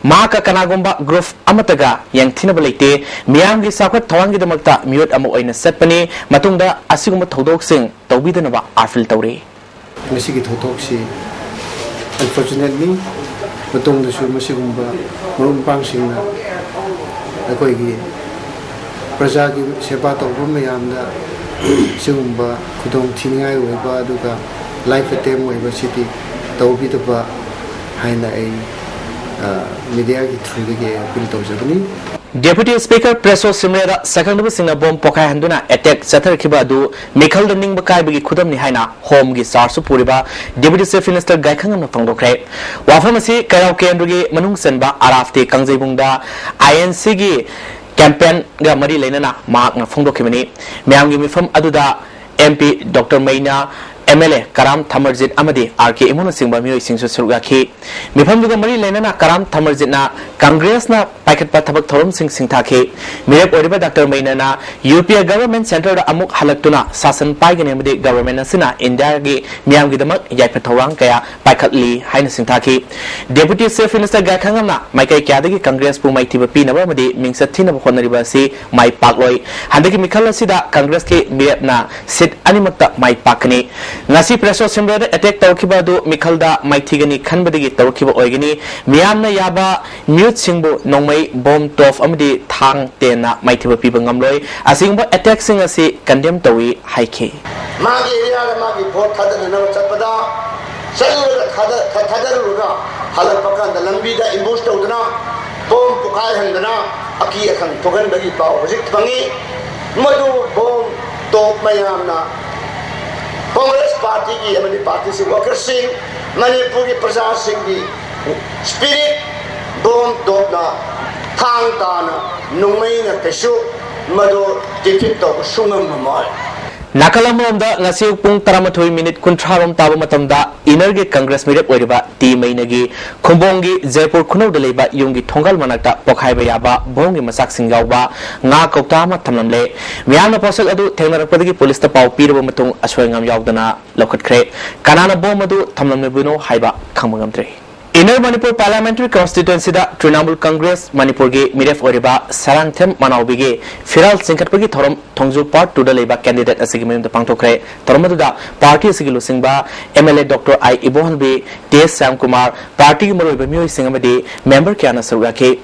ꯃꯍꯥꯛꯀ ꯀꯅꯥꯒꯨꯝꯕ ꯒ꯭ꯔꯨꯞ ꯑꯃꯠꯇꯒ ꯌꯦꯡꯊꯤꯅꯕ ꯂꯩꯇꯦ꯫ ꯃꯤꯌꯥꯝꯒꯤ ꯆꯥꯎꯈꯠ ꯊꯧꯔꯥꯡꯒꯤꯗꯃꯛꯇ ꯃꯤꯑꯣꯠ ꯑꯃ ꯑꯣꯏꯅ ꯆꯠꯄꯅꯤ꯫ ꯃꯇꯨꯡꯗ ꯑꯁꯤꯒꯨꯝꯕ ꯊꯧꯗꯣꯛꯁꯤꯡ ꯇꯧꯕꯤꯗꯅꯕ ꯑꯥꯄꯤꯜ ꯇꯧꯔꯤ꯫ ꯉꯁꯤꯒꯤ ꯊꯧꯗꯣꯛꯁꯤ unfortunately, ꯃꯇꯨꯡꯗꯁꯨ ꯃꯁꯤꯒꯨꯝꯕ ꯃꯔꯨꯞ ꯃꯄꯥꯡꯁꯤꯡꯅ ꯑꯩꯈꯣꯏꯒꯤ ꯄ꯭ꯔꯖꯥꯒꯤ ꯁꯦꯕꯥ ꯇꯧꯕ ꯃꯌꯥꯝꯗ ꯁꯤꯒꯨꯝꯕ ꯈꯨꯗꯣꯡ ꯊꯤꯅꯤꯡꯉꯥꯏ ꯑꯣꯏꯕ ꯑꯗꯨꯒ life attempt ꯑꯣꯏꯕꯁꯤꯗꯤ ꯇꯧꯕꯤꯗꯕ ꯍꯥꯏꯅ ꯑꯩ ꯃꯤꯗꯤꯌꯥꯒꯤ ꯊ꯭ꯔꯨꯗꯒꯤ ꯑꯩ ꯑꯄꯤꯜ ꯇꯧꯖꯕꯅꯤ꯫ Deputy Speaker Presto Simreda ꯁꯛꯈꯪꯗꯕꯁꯤꯡꯅ ꯕꯣꯝ ꯄꯣꯈꯥꯏꯍꯟꯗꯨꯅ ꯑꯦꯇꯦꯛ ꯆꯠꯊꯔꯛꯈꯤꯕ ꯑꯗꯨ ꯃꯤꯈꯜꯗ ꯅꯤꯡꯕ ꯀꯥꯏꯕꯒꯤ ꯈꯨꯗꯝꯅꯤ ꯍꯥꯏꯅ ꯍꯣꯝꯒꯤ ꯆꯥꯔꯖꯁꯨ ꯄꯨꯔꯤꯕ Deputy Chief Minister ꯒꯥꯏꯈꯪꯉꯝꯅ ꯐꯣꯡꯗꯣꯛꯈ꯭ꯔꯦ꯫ ꯋꯥꯐꯝ ꯑꯁꯤ ꯀꯩꯔꯥꯎ ꯀꯦꯟꯗ꯭ꯔꯒꯤ ꯃꯅꯨꯡ ꯆꯟꯕ ꯑꯔꯥꯐꯇꯤ ꯀꯥꯡꯖꯩꯕꯨꯡꯗ INCꯒꯤ campaignꯒ ꯃꯔꯤ ꯂꯩꯅꯅ ꯃꯍꯥꯛꯅ ꯐꯣꯡꯗꯣꯛꯈꯤꯕꯅꯤ꯫ ꯃꯤꯌꯥꯝꯒꯤ ꯃꯤꯐꯝ ꯑꯗꯨꯗ MP Doctor ꯃꯩꯅꯥ, MLA ꯀꯔꯥꯝ ꯊꯃꯔꯖꯤꯠ ꯑꯃꯗꯤ RK ꯏꯃꯨꯡꯅꯆꯤꯡꯕ ꯃꯤꯑꯣꯏꯁꯤꯡꯁꯨ ꯁꯔꯨꯛ ꯌꯥꯈꯤ꯫ ꯃꯤꯐꯝꯗꯨꯒ ꯃꯔꯤ ꯂꯩꯅꯅ ꯀꯔꯥꯝ ꯊꯃꯔꯖꯤꯠꯅ ꯀꯪꯒ꯭ꯔꯦꯁꯅ ꯄꯥꯏꯈꯠꯄ ꯊꯕꯛ ꯊꯧꯔꯝꯁꯤꯡ ꯁꯤꯡꯊꯥꯈꯤ꯫ ꯃꯤꯔꯦꯞ ꯑꯣꯏꯔꯤꯕ Doctor ꯃꯩꯅꯥꯅ UPA government centreꯗ ꯑꯃꯨꯛ ꯍꯜꯂꯛꯇꯨꯅ ꯁꯥꯁꯟ ꯄꯥꯏꯒꯅꯤ ꯑꯃꯗꯤ government ꯑꯁꯤꯅ ꯏꯟꯗꯤꯌꯥꯒꯤ ꯃꯤꯌꯥꯝꯒꯤꯗꯃꯛ ꯌꯥꯏꯐ ꯊꯧꯔꯥꯡ ꯀꯌꯥ ꯄꯥꯏꯈꯠꯂꯤ ꯍꯥꯏꯅ ꯁꯤꯡꯊꯥꯈꯤ꯫ Deputy Chief Minister ꯒꯥꯏꯈꯪꯉꯝꯅ ꯃꯥꯏꯀꯩ ꯀꯌꯥꯗꯒꯤ ꯀꯪꯒ꯭ꯔꯦꯁꯄꯨ ꯃꯥꯏꯊꯤꯕ ꯄꯤꯅꯕ ꯑꯃꯗꯤ ꯃꯤꯡꯆꯠ ꯊꯤꯅꯕ ꯍꯣꯠꯅꯔꯤꯕ ꯑꯁꯤ ꯃꯥꯏ ꯄꯥꯛꯂꯣꯏ꯫ ꯍꯟꯗꯛꯀꯤ ꯃꯤꯈꯜ ꯑꯁꯤꯗ ꯀꯪꯒ꯭ꯔꯦꯁꯀꯤ ꯃꯤꯔꯦꯞꯅ ꯁꯤꯠ ꯑꯅꯤꯃꯛꯇ ꯃꯥꯏ ꯄꯥꯛꯀꯅꯤ꯫ ꯉꯁꯤ ꯄ꯭ꯔꯦꯁꯣ ꯁꯤꯝꯔꯦꯗ ꯑꯦꯇꯦꯛ ꯇꯧꯔꯛꯈꯤꯕ ꯑꯗꯨ ꯃꯤꯈꯜꯗ ꯃꯥꯏꯊꯤꯒꯅꯤ ꯈꯟꯕꯗꯒꯤ ꯇꯧꯔꯛꯈꯤꯕ ꯑꯣꯏꯒꯅꯤ꯫ ꯃꯤꯌꯥꯝꯅ ꯌꯥꯕ ꯃꯤꯍꯨꯠꯁꯤꯡꯕꯨ ꯅꯣꯡꯃꯩ, ꯕꯣꯝ, ꯇꯣꯞ ꯑꯃꯗꯤ ꯊꯥꯡ ꯇꯦꯟꯅ ꯃꯥꯏꯊꯤꯕ ꯄꯤꯕ ꯉꯝꯂꯣꯏ꯫ ꯑꯁꯤꯒꯨꯝꯕ ꯑꯦꯇꯦꯛꯁꯤꯡ ꯑꯁꯤ ꯀꯟꯗꯦꯝ ꯇꯧꯏ ꯍꯥꯏꯈꯤ꯫ ꯃꯥꯒꯤ ꯑꯦꯔꯤꯌꯥꯗ ꯃꯥꯒꯤ ꯚꯣꯠ ꯊꯥꯗꯅꯅꯕ ꯆꯠꯄꯗ ꯆꯠꯂꯨꯔꯒ ꯊꯥꯗ- ꯊꯥ- ꯊꯥꯗꯔꯨꯔꯒ ꯍꯜꯂꯛꯄ ꯀꯥꯟꯗ ꯂꯝꯕꯤꯗ ꯑꯦꯝꯕꯨꯁ ꯇꯧꯗꯅ ꯕꯣꯝ ꯄꯣꯈꯥꯏꯍꯟꯗꯅ ꯑꯀꯤ ꯑꯈꯪ ꯊꯣꯛꯍꯟꯕꯒꯤ ꯄꯥꯎ ꯍꯧꯖꯤꯛ ꯐꯪꯉꯤ꯫ ꯃꯗꯨ ꯕꯣꯝ ꯇꯣꯞ ꯃꯌꯥꯝꯅ ꯀꯣꯡꯒ꯭ꯔꯦꯁ ꯄꯥꯔꯇꯤꯒꯤ ꯑꯃꯗꯤ ꯄꯥꯔꯇꯤꯁꯤ ꯋꯥꯀꯔꯁꯤꯡ, ꯃꯅꯤꯄꯨꯔꯒꯤ ꯄ꯭ꯔꯖꯥꯁꯤꯡꯒꯤ ꯁ꯭ꯄꯤꯔꯤꯠ ꯕꯣꯝ ꯇꯣꯞꯅ ꯊꯥꯡ ꯇꯥꯅ ꯅꯣꯡꯃꯩꯅ ꯀꯩꯁꯨ ꯃꯗꯨ ꯗꯤꯐꯤꯠ ꯇꯧꯕ ꯁꯨꯡꯉꯝ ꯉꯝꯃꯣꯏ꯫ ꯅꯥꯀꯜ ꯑꯃꯔꯣꯝꯗ ꯉꯁꯤ ꯑꯌꯨꯛ ꯄꯨꯡ ꯇꯔꯥꯃꯥꯊꯣꯏ ꯃꯤꯅꯤꯠ ꯀꯨꯟꯊ꯭ꯔꯥ ꯔꯣꯝ ꯇꯥꯕ ꯃꯇꯝꯗ ꯏꯅꯔꯒꯤ ꯀꯪꯒ꯭ꯔꯦꯁ ꯃꯤꯔꯦꯞ ꯑꯣꯏꯔꯤꯕ ꯇꯤ ꯃꯩꯅꯒꯤ ꯈꯨꯝꯕꯣꯡꯒꯤ ꯖꯩꯄꯨꯔ ꯈꯨꯅꯧꯗ ꯂꯩꯕ ꯌꯨꯝꯒꯤ ꯊꯣꯡꯒꯥꯜ ꯃꯅꯥꯛꯇ ꯄꯣꯈꯥꯏꯕ ꯌꯥꯕ ꯕꯣꯝꯒꯤ ꯃꯆꯥꯛꯁꯤꯡ ꯌꯥꯎꯕ ꯉꯥ ꯀꯧꯇꯥ ꯑꯃ ꯊꯝꯂꯝꯂꯦ꯫ ꯃꯤꯌꯥꯝꯅ ꯄꯣꯠꯁꯛ ꯑꯗꯨ ꯊꯦꯡꯅꯔꯛꯄꯗꯒꯤ ꯄꯨꯂꯤꯁꯇ ꯄꯥꯎ ꯄꯤꯔꯕ ꯃꯇꯨꯡ ꯑꯁꯣꯏ ꯑꯉꯥꯝ ꯌꯥꯎꯗꯅ ꯂꯧꯈꯠꯈ꯭ꯔꯦ꯫ ꯀꯅꯥꯅ ꯕꯣꯝ ꯑꯗꯨ ꯊꯝꯂꯝꯂꯤꯕꯅꯣ ꯍꯥꯏꯕ ꯈꯪꯕ ꯉꯝꯗ꯭ꯔꯤ꯫ Inner Manipur Parliamentary Constituencyꯗ Trinamool Congress ꯃꯅꯤꯄꯨꯔꯒꯤ ꯃꯤꯔꯦꯞ ꯑꯣꯏꯔꯤꯕ ꯁꯔꯥꯡꯊꯦꯝ ꯃꯅꯥꯎꯕꯤꯒꯤ ꯐꯤꯔꯥꯜ ꯆꯤꯡꯈꯠꯄꯒꯤ ꯊꯧꯔꯝ ꯊꯣꯡꯖꯨ Part Twoꯗ ꯂꯩꯕ candidate ꯑꯁꯤꯒꯤ ꯃꯌꯨꯝꯗ ꯄꯥꯡꯊꯣꯛꯈ꯭ꯔꯦ꯫ ꯊꯧꯔꯝ ꯑꯗꯨꯗ ꯄꯥꯔꯇꯤ ꯑꯁꯤꯒꯤ ꯂꯨꯆꯤꯡꯕ MLA Doctor I ꯏꯕꯣꯍꯜꯕꯤ, T S Shyamkumar, ꯄꯥꯔꯇꯤꯒꯤ ꯃꯔꯨꯑꯣꯏꯕ ꯃꯤꯑꯣꯏꯁꯤꯡ ꯑꯃꯗꯤ member ꯀꯌꯥꯅ ꯁꯔꯨꯛ ꯌꯥꯈꯤ꯫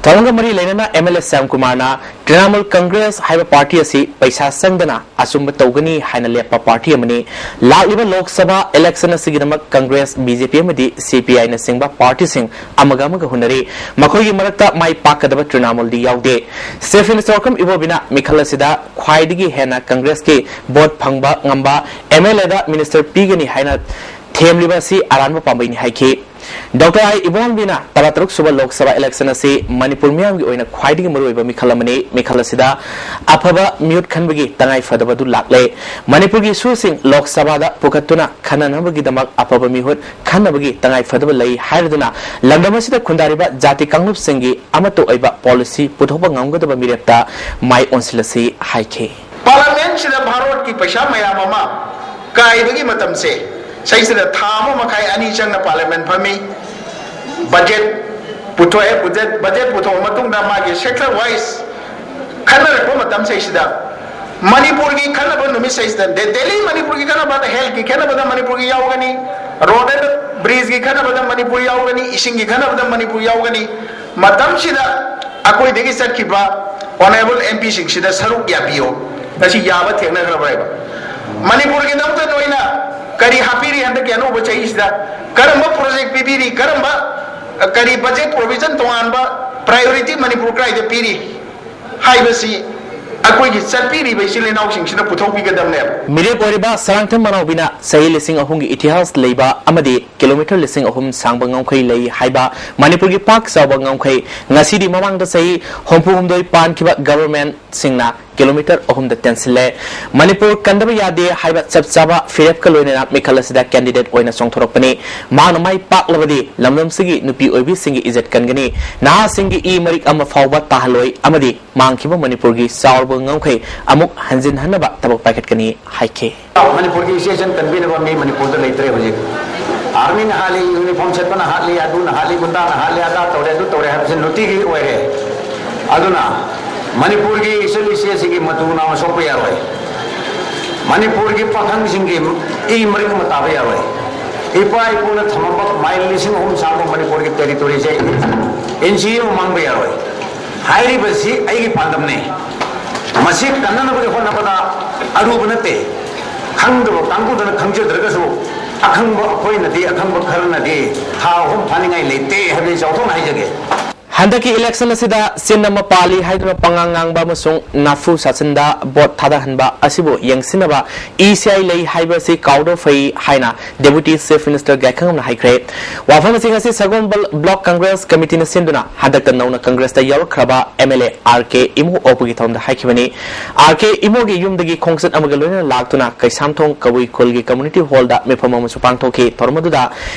ꯊꯧꯔꯝꯒ ꯃꯔꯤ ꯂꯩꯅꯅ MLA ꯁ꯭ꯌꯥꯝꯀꯨꯃꯥꯔꯅ ꯇ꯭ꯔꯤꯅꯥꯃꯨꯜ ꯀꯪꯒ꯭ꯔꯦꯁ ꯍꯥꯏꯕ ꯄꯥꯔꯇꯤ ꯑꯁꯤ ꯄꯩꯁꯥ ꯆꯪꯗꯅ ꯑꯆꯨꯝꯕ ꯇꯧꯒꯅꯤ ꯍꯥꯏꯅ ꯂꯦꯞꯄ ꯄꯥꯔꯇꯤ ꯑꯃꯅꯤ꯫ ꯂꯥꯛꯂꯤꯕ ꯂꯣꯛ ꯁꯚꯥ election ꯑꯁꯤꯒꯤꯗꯃꯛ ꯀꯪꯒ꯭ꯔꯦꯁ, BJP ꯑꯃꯗꯤ CPIꯅꯆꯤꯡꯕ ꯄꯥꯔꯇꯤꯁꯤꯡ ꯑꯃꯒ ꯑꯃꯒ ꯍꯨꯟꯅꯔꯤ꯫ ꯃꯈꯣꯏꯒꯤ ꯃꯔꯛꯇ ꯃꯥꯏ ꯄꯥꯛꯀꯗꯕ ꯇ꯭ꯔꯤꯅꯥꯃꯨꯜꯗꯤ ꯌꯥꯎꯗꯦ꯫ ꯆꯤꯐ ꯃꯤꯅꯤꯁꯇꯔ ꯑꯣꯀꯝ ꯏꯕꯣꯕꯤꯅ ꯃꯤꯈꯜ ꯑꯁꯤꯗ ꯈ꯭ꯋꯥꯏꯗꯒꯤ ꯍꯦꯟꯅ ꯀꯪꯒ꯭ꯔꯦꯁꯀꯤ ꯚꯣꯠ ꯐꯪꯕ ꯉꯝꯕ ꯑꯦꯝ ꯑꯦꯜ ꯑꯦꯗ ꯃꯤꯅꯤꯁꯇꯔ ꯄꯤꯒꯅꯤ ꯍꯥꯏꯅ ꯊꯦꯝꯂꯤꯕ ꯑꯁꯤ ꯑꯔꯥꯟꯕ ꯄꯥꯝꯕꯩꯅꯤ ꯍꯥꯏꯈꯤ꯫ ꯗꯣꯛꯇꯔ ꯑꯥꯏ ꯏꯕꯣꯕꯤꯅ ꯇꯔꯥꯇꯔꯨꯛ ꯁꯨꯕ ꯂꯣꯛ ꯁꯚꯥ ꯏꯂꯦꯛꯁꯟ ꯑꯁꯤ ꯃꯅꯤꯄꯨꯔ ꯃꯤꯌꯥꯝꯒꯤ ꯑꯣꯏꯅ ꯈ꯭ꯋꯥꯏꯗꯒꯤ ꯃꯔꯨꯑꯣꯏꯕ ꯃꯤꯈꯜ ꯑꯃꯅꯤ꯫ ꯃꯤꯈꯜ ꯑꯁꯤꯗ ꯑꯐꯕ ꯃꯤꯍꯨꯠ ꯈꯟꯕꯒꯤ ꯇꯉꯥꯏ ꯐꯗꯕ ꯑꯗꯨ ꯂꯥꯛꯂꯦ꯫ ꯃꯅꯤꯄꯨꯔꯒꯤ ꯏꯁꯨꯁꯤꯡ ꯂꯣꯛ ꯁꯚꯥꯗ ꯄꯨꯈꯠꯇꯨꯅ ꯈꯟꯅꯅꯕꯒꯤꯗꯃꯛ ꯑꯐꯕ ꯃꯤꯍꯨꯠ ꯈꯟꯅꯕꯒꯤ ꯇꯉꯥꯏ ꯐꯗꯕ ꯂꯩ ꯍꯥꯏꯔꯗꯨꯅ ꯂꯝꯗꯝ ꯑꯁꯤꯗ ꯈꯨꯟꯗꯥꯔꯤꯕ ꯖꯥꯇꯤ ꯀꯥꯡꯂꯨꯞꯁꯤꯡꯒꯤ ꯑꯃꯠꯇ ꯑꯣꯏꯕ ꯄꯣꯂꯤꯁꯤ ꯄꯨꯊꯣꯛꯄ ꯉꯝꯒꯗꯕ ꯃꯤꯔꯦꯞꯇ ꯃꯥꯏ ꯑꯣꯟꯁꯤꯜꯂꯁꯤ ꯍꯥꯏꯈꯤ꯫ ꯄꯥꯔꯂꯤꯌꯥꯃꯦꯟꯠꯁꯤꯗ ꯚꯥꯔꯠꯀꯤ ꯄꯩꯁꯥ ꯃꯌꯥꯝ ꯑꯃ ꯀꯥꯏꯕꯒꯤ ꯃꯇꯝꯁꯦ, ꯁꯤꯁꯤꯗ ꯊꯥ ꯑꯃ ꯃꯈꯥꯏ ꯑꯅꯤ ꯆꯪꯅ ꯄꯥꯔꯂꯤꯌꯥꯃꯦꯟꯠ ꯐꯝꯃꯤ꯫ ꯕꯖꯦꯠ ꯄꯨꯊꯣꯛꯑꯦ꯫ ꯕꯖꯦꯠ, ꯕꯖꯦꯠ ꯄꯨꯊꯣꯛꯑ ꯃꯇꯨꯡꯗ ꯃꯥꯒꯤ ꯁꯦꯛꯇꯔ ꯋꯥꯏꯁ ꯈꯟꯅꯔꯛꯄ ꯃꯇꯝꯁꯤꯗ, ꯃꯅꯤꯄꯨꯔꯒꯤ ꯈꯟꯅꯕ ꯅꯨꯃꯤꯠꯁꯤꯗ, ꯗꯦ-, ꯗꯦꯜꯂꯤ ꯃꯅꯤꯄꯨꯔꯒꯤ ꯈꯟꯅꯕꯗ, ꯍꯦꯜꯊꯀꯤ ꯈꯟꯅꯕꯗ ꯃꯅꯤꯄꯨꯔꯒꯤ ꯌꯥꯎꯒꯅꯤ, ꯔꯣꯗ ꯑꯦꯟ ꯕ꯭ꯔꯤꯖꯀꯤ ꯈꯟꯅꯕꯗ ꯃꯅꯤꯄꯨꯔ ꯌꯥꯎꯒꯅꯤ, ꯏꯁꯤꯡꯒꯤ ꯈꯟꯅꯕꯗ ꯃꯅꯤꯄꯨꯔ ꯌꯥꯎꯒꯅꯤ꯫ ꯃꯇꯝꯁꯤꯗ ꯑꯩꯈꯣꯏꯗꯒꯤ ꯆꯠꯈꯤꯕ ꯑꯣꯅꯔꯦꯕꯜ ꯑꯦꯝ ꯄꯤꯁꯤꯡꯁꯤꯗ ꯁꯔꯨꯛ ꯌꯥꯕꯤꯌꯣ꯫ ꯉꯁꯤ ꯌꯥꯕ ꯊꯦꯡꯅꯈ꯭ꯔꯕ꯭ꯔꯥ ꯍꯥꯏꯕ? ꯃꯅꯤꯄꯨꯔꯒꯤꯗꯃꯛꯇ ꯅꯣꯏꯅ ꯀꯔꯤ ꯍꯥꯞꯄꯤꯔꯤ ꯍꯟꯗꯛꯀꯤ ꯑꯅꯧꯕ ꯆꯍꯤꯁꯤꯗ? ꯀꯔꯝꯕ ꯄ꯭ꯔꯣꯖꯦꯛ ꯄꯤꯕꯤꯔꯤ? ꯀꯔꯝꯕ, ꯀꯔꯤ ꯕꯖꯦꯠ ꯄ꯭ꯔꯣꯚꯤꯖꯟ ꯇꯣꯉꯥꯟꯕ ꯄ꯭ꯔꯥꯏꯌꯣꯔꯤꯇꯤ ꯃꯅꯤꯄꯨꯔ ꯀꯗꯥꯏꯗ ꯄꯤꯔꯤ? ꯍꯥꯏꯕꯁꯤ ꯑꯩꯈꯣꯏꯒꯤ ꯆꯠꯄꯤꯔꯤꯕ ꯏꯆꯤꯜ ꯏꯅꯥꯎꯁꯤꯡꯁꯤꯅ ꯄꯨꯊꯣꯛꯄꯤꯒꯗꯕꯅꯦꯕ꯫ ꯃꯤꯔꯦꯞ ꯑꯣꯏꯔꯤꯕ ꯁꯔꯥꯡꯊꯦꯝ ꯃꯅꯥꯎꯕꯤꯅ ꯆꯍꯤ ꯂꯤꯁꯤꯡ ꯑꯍꯨꯝꯒꯤ ꯏꯇꯤꯍꯥꯁ ꯂꯩꯕ ꯑꯃꯗꯤ ꯀꯤꯂꯣꯃꯤꯇꯔ ꯂꯤꯁꯤꯡ ꯑꯍꯨꯝ ꯁꯥꯡꯕ ꯉꯝꯈꯩ ꯂꯩ ꯍꯥꯏꯕ ꯃꯅꯤꯄꯨꯔꯒꯤ ꯄꯥꯛ ꯆꯥꯎꯕ ꯉꯝꯈꯩ ꯉꯁꯤꯗꯤ ꯃꯃꯥꯡꯗ ꯆꯍꯤ ꯍꯨꯝꯐꯨ ꯍꯨꯝꯗꯣꯏ ꯄꯥꯟꯈꯤꯕ ꯒꯚꯔꯟꯃꯦꯟꯠꯁꯤꯡꯅ ꯀꯤꯂꯣꯃꯤꯇꯔ ꯑꯍꯨꯝꯗ ꯇꯦꯟꯁꯤꯜꯂꯦ꯫ ꯃꯅꯤꯄꯨꯔ ꯀꯟꯗꯕ ꯌꯥꯗꯦ ꯍꯥꯏꯕ ꯆꯞ ꯆꯥꯕ ꯐꯤꯔꯦꯞꯀ ꯂꯣꯏꯅꯅ ꯃꯤꯈꯜ ꯑꯁꯤꯗ ꯀꯦꯟꯗꯤꯗꯦꯠ ꯑꯣꯏꯅ ꯆꯣꯡꯊꯣꯔꯛꯄꯅꯤ꯫ ꯃꯍꯥꯛꯅ ꯃꯥꯏ ꯄꯥꯛꯂꯕꯗꯤ ꯂꯝꯗꯝꯁꯤꯒꯤ ꯅꯨꯄꯤ ꯑꯣꯏꯕꯤꯁꯤꯡꯒꯤ ꯏꯖꯠ ꯀꯟꯒꯅꯤ꯫ ꯅꯍꯥꯁꯤꯡꯒꯤ ꯏ ꯃꯔꯤꯛ ꯑꯃ ꯐꯥꯎꯕ ꯇꯥꯍꯜꯂꯣꯏ ꯑꯃꯗꯤ ꯃꯥꯡꯈꯤꯕ ꯃꯅꯤꯄꯨꯔꯒꯤ ꯆꯥꯎꯔꯕ ꯉꯝꯈꯩ ꯑꯃꯨꯛ ꯍꯟꯖꯤꯟꯍꯟꯅꯕ ꯊꯕꯛ ꯄꯥꯏꯈꯠꯀꯅꯤ ꯍꯥꯏꯈꯤ꯫ ꯃꯅꯤꯄꯨꯔꯒꯤ ꯏꯆꯦ ꯏꯆꯟ ꯀꯟꯕꯤꯅꯕ ꯃꯤ ꯃꯅꯤꯄꯨꯔꯗ ꯂꯩꯇ꯭ꯔꯦ ꯍꯧꯖꯤꯛ꯫ ꯑꯥꯔꯃꯤꯅ ꯍꯥꯠꯂꯤ, ꯌꯨꯅꯤꯐꯣꯔꯝ ꯁꯦꯠꯄꯅ ꯍꯥꯠꯂꯤ, ꯑꯗꯨꯅ ꯍꯥꯠꯂꯤ, ꯒꯨꯟꯗꯥꯅ ꯍꯥꯠꯂꯤ, ꯑꯗꯥ ꯇꯧꯔꯦ, ꯑꯗꯨ ꯇꯧꯔꯦ ꯍꯥꯏꯕꯁꯤ ꯅꯨꯡꯇꯤꯒꯤ ꯑꯣꯏꯔꯦ꯫ ꯑꯗꯨꯅ ꯃꯅꯤꯄꯨꯔꯒꯤ ꯏꯆꯜ ꯏꯆꯦꯁꯤꯡꯒꯤ ꯃꯇꯨ ꯃꯅꯥꯎ ꯁꯣꯛꯄ ꯌꯥꯔꯣꯏ꯫ ꯃꯅꯤꯄꯨꯔꯒꯤ ꯄꯥꯈꯪꯁꯤꯡꯒꯤ ꯏ ꯃꯔꯤꯛ ꯑꯃ ꯇꯥꯕ ꯌꯥꯔꯣꯏ꯫ ꯏꯄꯥ ꯏꯄꯨꯅ ꯊꯝꯃꯝꯕ ꯃꯥꯏꯜ ꯂꯤꯁꯤꯡ ꯑꯍꯨꯝ ꯁꯥꯡꯕ ꯃꯅꯤꯄꯨꯔꯒꯤ ꯇꯦꯔꯤꯇꯣꯔꯤꯁꯦ ꯏꯟꯆꯤ ꯑꯃ ꯃꯥꯡꯕ ꯌꯥꯔꯣꯏ꯫ ꯍꯥꯏꯔꯤꯕꯁꯤ ꯑꯩꯒꯤ ꯄꯥꯟꯗꯝꯅꯤ꯫ ꯃꯁꯤ ꯀꯟꯅꯅꯕꯒꯤ ꯍꯣꯠꯅꯕꯗ ꯑꯔꯨꯕ ꯅꯠꯇꯦ꯫ ꯈꯪꯗꯕ ꯀꯥꯡꯕꯨꯗꯅ ꯈꯪꯖꯗ꯭ꯔꯒꯁꯨ ꯑꯈꯪꯕ ꯑꯩꯈꯣꯏꯅꯗꯤ, ꯑꯈꯪꯕ ꯈꯔꯅꯗꯤ ꯊꯥ ꯑꯍꯨꯝ ꯐꯥꯅꯤꯡꯉꯥꯏ ꯂꯩꯇꯦ ꯍꯥꯏꯕꯗꯤ ꯆꯥꯎꯊꯣꯛꯅ ꯍꯥꯏꯖꯒꯦ꯫ ꯍꯟꯗꯛꯀꯤ election ꯑꯁꯤꯗ ꯆꯤꯟ ꯑꯃ ꯄꯥꯜꯂꯤ ꯍꯥꯏꯗꯨꯅ ꯄꯉꯥꯡ ꯉꯥꯡꯕ ꯑꯃꯁꯨꯡ ꯅꯥꯐꯨ ꯁꯥꯁꯤꯟꯗ vote ꯊꯥꯗꯍꯟꯕ ꯑꯁꯤꯕꯨ ꯌꯦꯡꯁꯤꯟꯅꯕ E C I ꯂꯩ ꯍꯥꯏꯕ ꯑꯁꯤ ꯀꯥꯎꯗꯕ ꯐꯩ ꯍꯥꯏꯅ Deputy Chief Minister ꯒꯥꯏꯈꯪꯉꯝꯅ ꯍꯥꯏꯈ꯭ꯔꯦ꯫ ꯋꯥꯐꯝ ꯑꯁꯤ ꯉꯁꯤ ꯁꯒꯣꯜꯕꯟ Block Congress Committeeꯅ ꯁꯤꯟꯗꯨꯅ ꯍꯟꯗꯛꯇ ꯅꯧꯅ Congressꯇ ꯌꯥꯎꯔꯛꯈ꯭ꯔꯕ M L A R K Imo ꯑꯣꯛꯄꯒꯤ ꯊꯧꯔꯝꯗ ꯍꯥꯏꯈꯤꯕꯅꯤ꯫ R K ꯏꯃꯣꯒꯤ ꯌꯨꯝꯗꯒꯤ ꯈꯣꯡꯆꯠ ꯑꯃꯒ ꯂꯣꯏꯅꯅ ꯂꯥꯛꯇꯨꯅ ꯀꯩꯁꯥꯝꯊꯣꯡ ꯀꯕꯨꯏ ꯈꯨꯜꯒꯤ community hallꯗ ꯃꯤꯐꯝ ꯑꯃꯁꯨ ꯄꯥꯡꯊꯣꯛꯈꯤ꯫ ꯊꯧꯔꯝ ꯑꯗꯨꯗ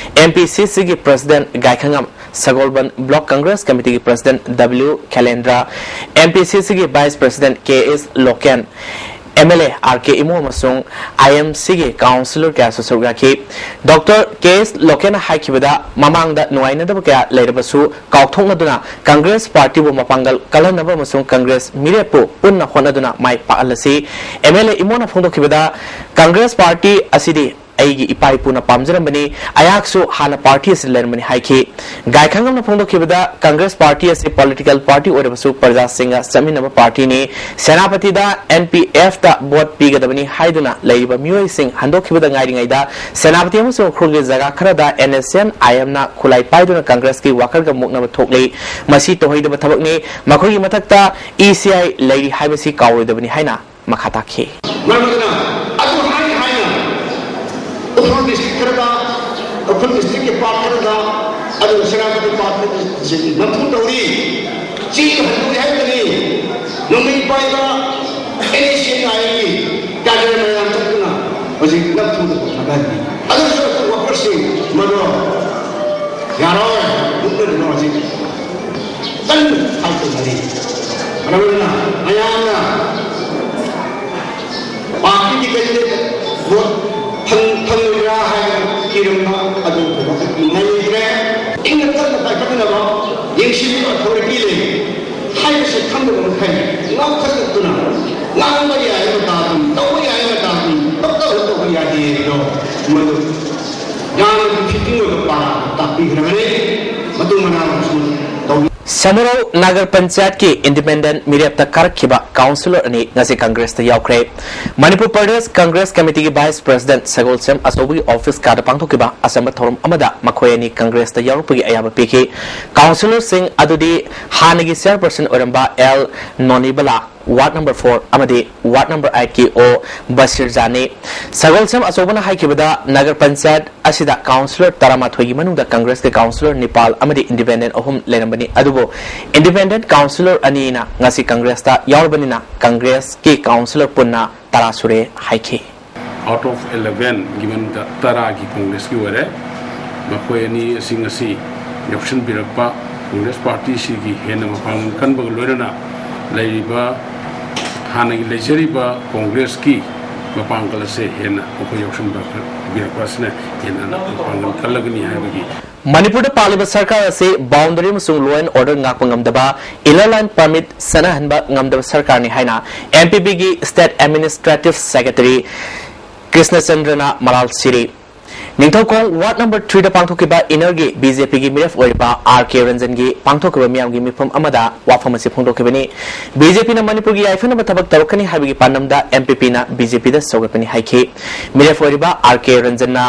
M P C Cꯒꯤ President ꯒꯥꯏꯈꯉꯝ, Sagolband Block Congress Committeeꯒꯤ President W ꯈꯦꯂꯦꯟꯗ꯭ꯔ, M P C Cꯒꯤ Vice President K S local, M L A R K Imo ꯑꯃꯁꯨꯡ I M Cꯒꯤ councillor ꯀꯌꯥꯁꯨ ꯁꯔꯨꯛ ꯌꯥꯈꯤ꯫ Doctor K S ꯂꯣꯀꯦꯟꯅ ꯍꯥꯏꯈꯤꯕꯗ, ꯃꯃꯥꯡꯗ ꯅꯨꯡꯉꯥꯏꯅꯗꯕ ꯀꯌꯥ ꯂꯩꯔꯕꯁꯨ ꯀꯥꯎꯊꯣꯛꯅꯗꯨꯅ Congress Partyꯕꯨ ꯃꯄꯥꯡꯒꯜ ꯀꯜꯍꯟꯅꯕ ꯑꯃꯁꯨꯡ Congress ꯃꯤꯔꯦꯞꯄꯨ ꯄꯨꯟꯅ ꯍꯣꯠꯅꯗꯨꯅ ꯃꯥꯏ ꯄꯥꯛꯍꯜꯂꯁꯤ꯫ M L A ꯏꯃꯣꯅ ꯐꯣꯡꯗꯣꯛꯈꯤꯕꯗ, Congress Party ꯑꯁꯤꯗꯤ ꯑꯩꯒꯤ ꯏꯄꯥ ꯏꯄꯨꯅ ꯄꯥꯝꯖꯔꯝꯕꯅꯤ, ꯑꯩꯍꯥꯛꯁꯨ ꯍꯥꯟꯅ party ꯑꯁꯤꯗ ꯂꯩꯔꯝꯕꯅꯤ ꯍꯥꯏꯈꯤ꯫ ꯒꯥꯏꯈꯪꯉꯝꯅ ꯐꯣꯡꯗꯣꯛꯈꯤꯕꯗ, Congress Party ꯑꯁꯤ political party ꯑꯣꯏꯔꯕꯁꯨ ꯄ꯭ꯔꯖꯥꯁꯤꯡꯒ ꯆꯠꯃꯤꯟꯅꯕ partyꯅꯤ꯫ ꯁꯦꯅꯥꯄꯇꯤꯗ N P Fꯇ vote ꯄꯤꯒꯗꯕꯅꯤ ꯍꯥꯏꯗꯨꯅ ꯂꯩꯔꯤꯕ ꯃꯤꯑꯣꯏꯁꯤꯡ ꯍꯟꯗꯣꯛꯈꯤꯕꯗ ꯉꯥꯏꯔꯤꯉꯩꯗ, ꯁꯦꯅꯥꯄꯇꯤ ꯑꯃꯁꯨꯡ ꯎꯈ꯭ꯔꯨꯜꯒꯤ ꯖꯒꯥ ꯈꯔꯗ N S N I Mꯅ ꯈꯨꯠꯂꯥꯏ ꯄꯥꯏꯗꯨꯅ Congressꯀꯤ workerꯒ ꯃꯨꯛꯅꯕ ꯊꯣꯛꯂꯤ꯫ ꯃꯁꯤ ꯇꯧꯍꯩꯗꯕ ꯊꯕꯛꯅꯤ꯫ ꯃꯈꯣꯏꯒꯤ ꯃꯊꯛꯇ E C I ꯂꯩꯔꯤ ꯍꯥꯏꯕꯁꯤ ꯀꯥꯎꯔꯣꯏꯗꯕꯅꯤ ꯍꯥꯏꯅ ꯃꯈꯥ ꯇꯥꯈꯤ꯫ ꯃꯔꯝ ꯑꯗꯨꯅ ꯑꯗꯨ ꯍꯥꯏ ꯍꯥꯏꯅ ꯎꯈ꯭ꯔꯨꯜ district ꯈꯔꯗ, ꯎꯈ꯭ꯔꯨꯜ districtꯀꯤ part ꯈꯔꯗ, ꯑꯗꯨꯒ ꯁꯦꯅꯥꯄꯇꯤ part ꯈꯔꯗ ꯅꯝꯐꯨ ꯇꯧꯔꯤ꯫ ꯆꯦ ꯍꯟꯗꯣꯛꯏ ꯍꯥꯏꯕꯅꯤ꯫ ꯅꯣꯡꯃꯩ ꯄꯥꯏꯕ N S N I ꯒꯤ cadre ꯃꯌꯥꯝ ꯆꯠꯇꯨꯅ ꯍꯧꯖꯤꯛ ꯅꯝꯐꯨꯗ ꯊꯥꯗꯔꯤ꯫ ꯑꯗꯨꯁꯨ ꯑꯩꯈꯣꯏ workerꯁꯤꯡ ꯃꯗꯨ ꯌꯥꯔꯣꯏ, ꯃꯨꯛꯅꯗꯅ ꯍꯧꯖꯤꯛ ꯀꯟꯅ fight ꯇꯧꯅꯔꯤ꯫ ꯃꯔꯝ ꯑꯗꯨꯅ ꯃꯌꯥꯝꯅ partyꯒꯤ candidate vote ꯐꯪ-, ꯐꯪꯂꯣꯏꯗ꯭ꯔꯥ ꯍꯥꯏꯅ ꯀꯤꯔꯝꯕ ꯑꯗꯨ ꯊꯣꯏꯗꯣꯛꯅ ꯀꯤꯅꯤꯡꯉꯥꯏ ꯂꯩꯇ꯭ꯔꯦ꯫ ꯏꯪꯅ ꯇꯞꯅ ꯄꯥꯏꯈꯠꯅꯅꯕ ꯌꯦꯡꯁꯤꯟꯕꯤꯕ authority ꯂꯩ ꯍꯥꯏꯕꯁꯤ ꯈꯪꯗꯕ ꯃꯈꯩ ꯉꯥꯎꯊꯠꯂꯛꯇꯨꯅ ꯉꯥꯡꯕ ꯌꯥꯏ ꯃꯇꯥꯒꯨꯝ, ꯇꯧꯕ ꯌꯥꯏ ꯃꯇꯥꯒꯨꯝ, ꯄꯪꯇꯧꯗ ꯇꯧꯕ ꯌꯥꯗꯦ ꯍꯥꯏꯕꯗꯣ ꯃꯗꯨ ꯌꯥꯝꯅ befitting ꯑꯣꯏꯕ ꯄꯥꯔꯥ ꯇꯥꯛꯄꯤꯈ꯭ꯔꯕꯅꯤ꯫ ꯃꯇꯨꯡ ꯃꯅꯥꯎꯁꯨ ꯇꯧꯕꯤ- ꯁꯃꯨꯔꯧ ꯅꯥꯒꯔ ꯄꯟꯆꯥꯌꯠꯀꯤ ꯏꯟꯗꯤꯄꯦꯟꯗꯦꯟꯠ ꯃꯤꯔꯦꯞꯇ ꯀꯥꯔꯛꯈꯤꯕ ꯀꯥꯎꯟꯁꯤꯂꯔ ꯑꯅꯤ ꯉꯁꯤ ꯀꯪꯒ꯭ꯔꯦꯁꯇ ꯌꯥꯎꯈ꯭ꯔꯦ꯫ ꯃꯅꯤꯄꯨꯔ ꯄ꯭ꯔꯗꯦꯁ ꯀꯪꯒ꯭ꯔꯦꯁ ꯀꯃꯤꯇꯤꯒꯤ ꯚꯥꯏꯁ ꯄ꯭ꯔꯁꯤꯗꯦꯟꯠ ꯁꯒꯣꯜꯁꯦꯝ ꯑꯆꯧꯕꯒꯤ ꯑꯣꯐꯤꯁ ꯀꯥꯗ ꯄꯥꯡꯊꯣꯛꯈꯤꯕ ꯑꯆꯝꯕ ꯊꯧꯔꯝ ꯑꯃꯗ ꯃꯈꯣꯏ ꯑꯅꯤ ꯀꯪꯒ꯭ꯔꯦꯁꯇ ꯌꯥꯎꯔꯛꯄꯒꯤ ꯑꯌꯥꯕ ꯄꯤꯈꯤ꯫ ꯀꯥꯎꯟꯁꯤꯂꯔꯁꯤꯡ ꯑꯗꯨꯗꯤ ꯍꯥꯟꯅꯒꯤ ꯆꯤꯌꯔꯄꯔꯁꯟ ꯑꯣꯏꯔꯝꯕ ꯑꯦꯜ ꯅꯣꯅꯤꯕꯂꯥ, ꯋꯥꯔꯗ ꯅꯝꯕꯔ ꯐꯣꯔ ꯑꯃꯗꯤ ꯋꯥꯔꯗ ꯅꯝꯕꯔ ꯑꯥꯏꯠꯀꯤ ꯑꯣ ꯕꯁꯤꯔꯖꯥꯅꯤ꯫ ꯁꯒꯣꯜꯁꯦꯝ ꯑꯆꯧꯕꯅ ꯍꯥꯏꯈꯤꯕꯗ ꯅꯒꯔ ꯄꯟꯆꯥꯌꯠ ꯑꯁꯤꯗ ꯀꯥꯎꯟꯁꯤꯂꯔ ꯇꯔꯥꯃꯥꯊꯣꯏꯒꯤ ꯃꯅꯨꯡꯗ ꯀꯪꯒ꯭ꯔꯦꯁꯀꯤ ꯀꯥꯎꯟꯁꯤꯂꯔ ꯅꯤꯄꯥꯜ ꯑꯃꯗꯤ ꯏꯟꯗꯤꯄꯦꯟꯗꯦꯟꯠ ꯑꯍꯨꯝ ꯂꯩꯔꯝꯕꯅꯤ꯫ ꯑꯗꯨꯕꯨ ꯏꯟꯗꯤꯄꯦꯟꯗꯦꯟꯠ ꯀꯥꯎꯟꯁꯤꯂꯔ ꯑꯅꯤꯅ ꯉꯁꯤ ꯀꯪꯒ꯭ꯔꯦꯁꯇ ꯌꯥꯎꯔꯕꯅꯤꯅ ꯀꯪꯒ꯭ꯔꯦꯁꯀꯤ ꯀꯥꯎꯟꯁꯤꯂꯔ ꯄꯨꯟꯅ ꯇꯔꯥ ꯁꯨꯔꯦ ꯍꯥꯏꯈꯤ꯫ Out of elevenꯒꯤ ꯃꯅꯨꯡꯗ ꯇꯔꯥꯒꯤ ꯀꯪꯒ꯭ꯔꯦꯁꯀꯤ ꯑꯣꯏꯔꯦ꯫ ꯃꯈꯣꯏ ꯑꯅꯤ ꯑꯁꯤ ꯉꯁꯤ ꯌꯥꯎꯁꯤꯟꯕꯤꯔꯛꯄ ꯀꯪꯒ꯭ꯔꯦꯁ ꯄꯥꯔꯇꯤꯁꯤꯒꯤ ꯍꯦꯟꯅ ꯃꯄꯥꯡꯒꯜ ꯀꯟꯕꯒ ꯂꯣꯏꯅꯅ ꯂꯩꯔꯤꯕ, ꯍꯥꯟꯅꯒꯤ ꯂꯩꯖꯔꯤꯕ ꯀꯪꯒ꯭ꯔꯦꯁꯀꯤ ꯃꯄꯥꯡꯒꯜ ꯑꯁꯦ ꯍꯦꯟꯅ ꯃꯈꯣꯏ ꯌꯥꯎꯁꯤꯟꯕꯤꯔꯛꯄ ꯑꯁꯤꯅ ꯍꯦꯟꯅ ꯃꯄꯥꯡꯒꯜ ꯀꯜꯂꯒꯅꯤ ꯍꯥꯏꯕꯒꯤ ꯃꯅꯤꯄꯨꯔꯗ ꯄꯥꯜꯂꯤꯕ ꯁꯔꯀꯥꯔ ꯑꯁꯤ ꯕꯥꯎꯟꯗꯔꯤ ꯑꯃꯁꯨꯡ ꯂꯣ ꯑꯦꯟ ꯑꯣꯔꯗꯔ ꯉꯥꯛꯄ ꯉꯝꯗꯕ, ꯏꯅꯔ ꯂꯥꯏꯟ ꯄꯔꯃꯤꯠ ꯆꯠꯅꯍꯟꯕ ꯉꯝꯗꯕ ꯁꯔꯀꯥꯔꯅꯤ ꯍꯥꯏꯅ ꯑꯦꯝ ꯄꯤ ꯄꯤꯒꯤ ꯁ꯭ꯇꯦꯠ ꯑꯦꯗꯃꯤꯅꯤꯁꯇ꯭ꯔꯦꯇꯤꯚ ꯁꯦꯀ꯭ꯔꯦꯇꯔꯤ ꯀ꯭ꯔꯤꯁꯅꯆꯟꯗ꯭ꯔꯅ ꯃꯔꯥꯜ ꯁꯤꯔꯤ꯫ ꯅꯤꯡꯊꯧꯈꯣꯡ ꯋꯥꯔꯗ ꯅꯝꯕꯔ ꯊ꯭ꯔꯤꯗ ꯄꯥꯡꯊꯣꯛꯈꯤꯕ ꯏꯅꯔꯒꯤ ꯕꯤ ꯖꯦ ꯄꯤꯒꯤ ꯃꯤꯔꯦꯞ ꯑꯣꯏꯔꯤꯕ ꯑꯥꯔ ꯀꯦ ꯔꯟꯖꯟꯒꯤ ꯄꯥꯡꯊꯣꯛꯈꯤꯕ ꯃꯤꯌꯥꯝꯒꯤ ꯃꯤꯐꯝ ꯑꯃꯗ ꯋꯥꯐꯝ ꯑꯁꯤ ꯐꯣꯡꯗꯣꯛꯈꯤꯕꯅꯤ꯫ ꯕꯤ ꯖꯦ ꯄꯤꯅ ꯃꯅꯤꯄꯨꯔꯒꯤ ꯌꯥꯏꯐꯅꯕ ꯊꯕꯛ ꯇꯧꯔꯛꯀꯅꯤ ꯍꯥꯏꯕꯒꯤ ꯄꯥꯟꯗꯝꯗ ꯑꯦꯝ ꯄꯤ ꯄꯤꯅ ꯕꯤ ꯖꯦ ꯄꯤꯗ ꯁꯧꯒꯠꯄꯅꯤ ꯍꯥꯏꯈꯤ꯫ ꯃꯤꯔꯦꯞ ꯑꯣꯏꯔꯤꯕ ꯑꯥꯔ ꯀꯦ ꯔꯟꯖꯟꯅ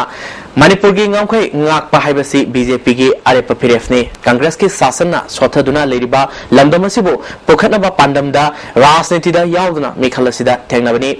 ꯃꯅꯤꯄꯨꯔꯒꯤ ꯉꯝꯈꯩ ꯉꯥꯛꯄ ꯍꯥꯏꯕꯁꯤ ꯕꯤ ꯖꯦ ꯄꯤꯒꯤ ꯑꯔꯦꯞꯄ ꯐꯤꯔꯦꯞꯅꯤ꯫ ꯀꯪꯒ꯭ꯔꯦꯁꯀꯤ ꯁꯥꯁꯟꯅ ꯁꯣꯠꯊꯗꯨꯅ ꯂꯩꯔꯤꯕ ꯂꯝꯗꯝ ꯑꯁꯤꯕꯨ ꯄꯨꯈꯠꯅꯕ ꯄꯥꯟꯗꯝꯗ ꯔꯥꯖꯅꯤꯇꯤꯗ ꯌꯥꯎꯗꯨꯅ ꯃꯤꯈꯜ ꯑꯁꯤꯗ ꯊꯦꯡꯅꯕꯅꯤ꯫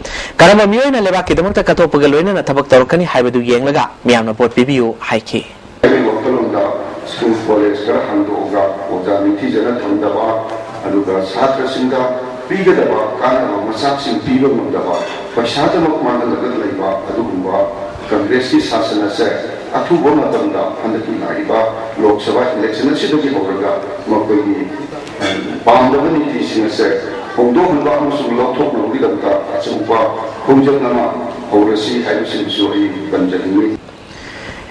ꯀꯔꯝꯕ ꯃꯤꯑꯣꯏꯅ ꯂꯩꯕꯥꯛꯀꯤꯗꯃꯛꯇ ꯀꯠꯊꯣꯛꯄꯒ ꯂꯣꯏꯅꯅ ꯊꯕꯛ ꯇꯧꯔꯛꯀꯅꯤ ꯍꯥꯏꯕꯗꯨ ꯌꯦꯡꯂꯒ ꯃꯤꯌꯥꯝꯅ ꯚꯣꯠ ꯄꯤꯕꯤꯌꯨ ꯍꯥꯏꯈꯤ꯫ ꯍꯥꯏꯔꯤꯕ ꯋꯥꯈꯜꯂꯣꯟꯗ ꯁ꯭ꯀꯨꯜ ꯀꯣꯂꯦꯖ ꯈꯔ ꯍꯥꯡꯗꯣꯛꯑꯒ ꯑꯣꯖꯥ ꯅꯤꯡꯊꯤꯖꯅ ꯊꯝꯗꯕ, ꯑꯗꯨꯒ ꯁꯥꯇ꯭ꯔꯁꯤꯡꯗ ꯄꯤꯒꯗꯕ ꯀꯥꯟꯅꯕ ꯃꯆꯥꯛꯁꯤꯡ ꯄꯤꯕ ꯉꯝꯗꯕ, ꯄꯩꯁꯥꯗꯃꯛ ꯃꯥꯡꯍꯜꯂꯒ ꯂꯩꯕ ꯑꯗꯨꯒꯨꯝꯕ ꯀꯪꯒ꯭ꯔꯦꯁꯀꯤ ꯁꯥꯁꯟ ꯑꯁꯦ ꯑꯊꯨꯕ ꯃꯇꯝꯗ ꯍꯟꯗꯛꯀꯤ ꯂꯥꯛꯏꯕ ꯂꯣꯛ ꯁꯚꯥ ꯏꯂꯦꯛꯁꯟ ꯑꯁꯤꯗꯒꯤ ꯍꯧꯔꯒ ꯃꯈꯣꯏꯒꯤ, ꯑ, ꯄꯥꯝꯗꯕ ꯅꯤꯇꯤꯁꯤꯡ ꯑꯁꯦ ꯍꯣꯡꯗꯣꯛꯍꯟꯕ ꯑꯃꯁꯨꯡ ꯂꯧꯊꯣꯛꯅꯕꯒꯤꯗꯃꯛꯇ ꯑꯆꯧꯕ ꯈꯣꯡꯖꯪ ꯑꯃ ꯍꯧꯔꯁꯤ ꯍꯥꯏꯕꯁꯤꯡꯁꯨ ꯑꯩ ꯄꯟꯖꯅꯤꯡꯏ꯫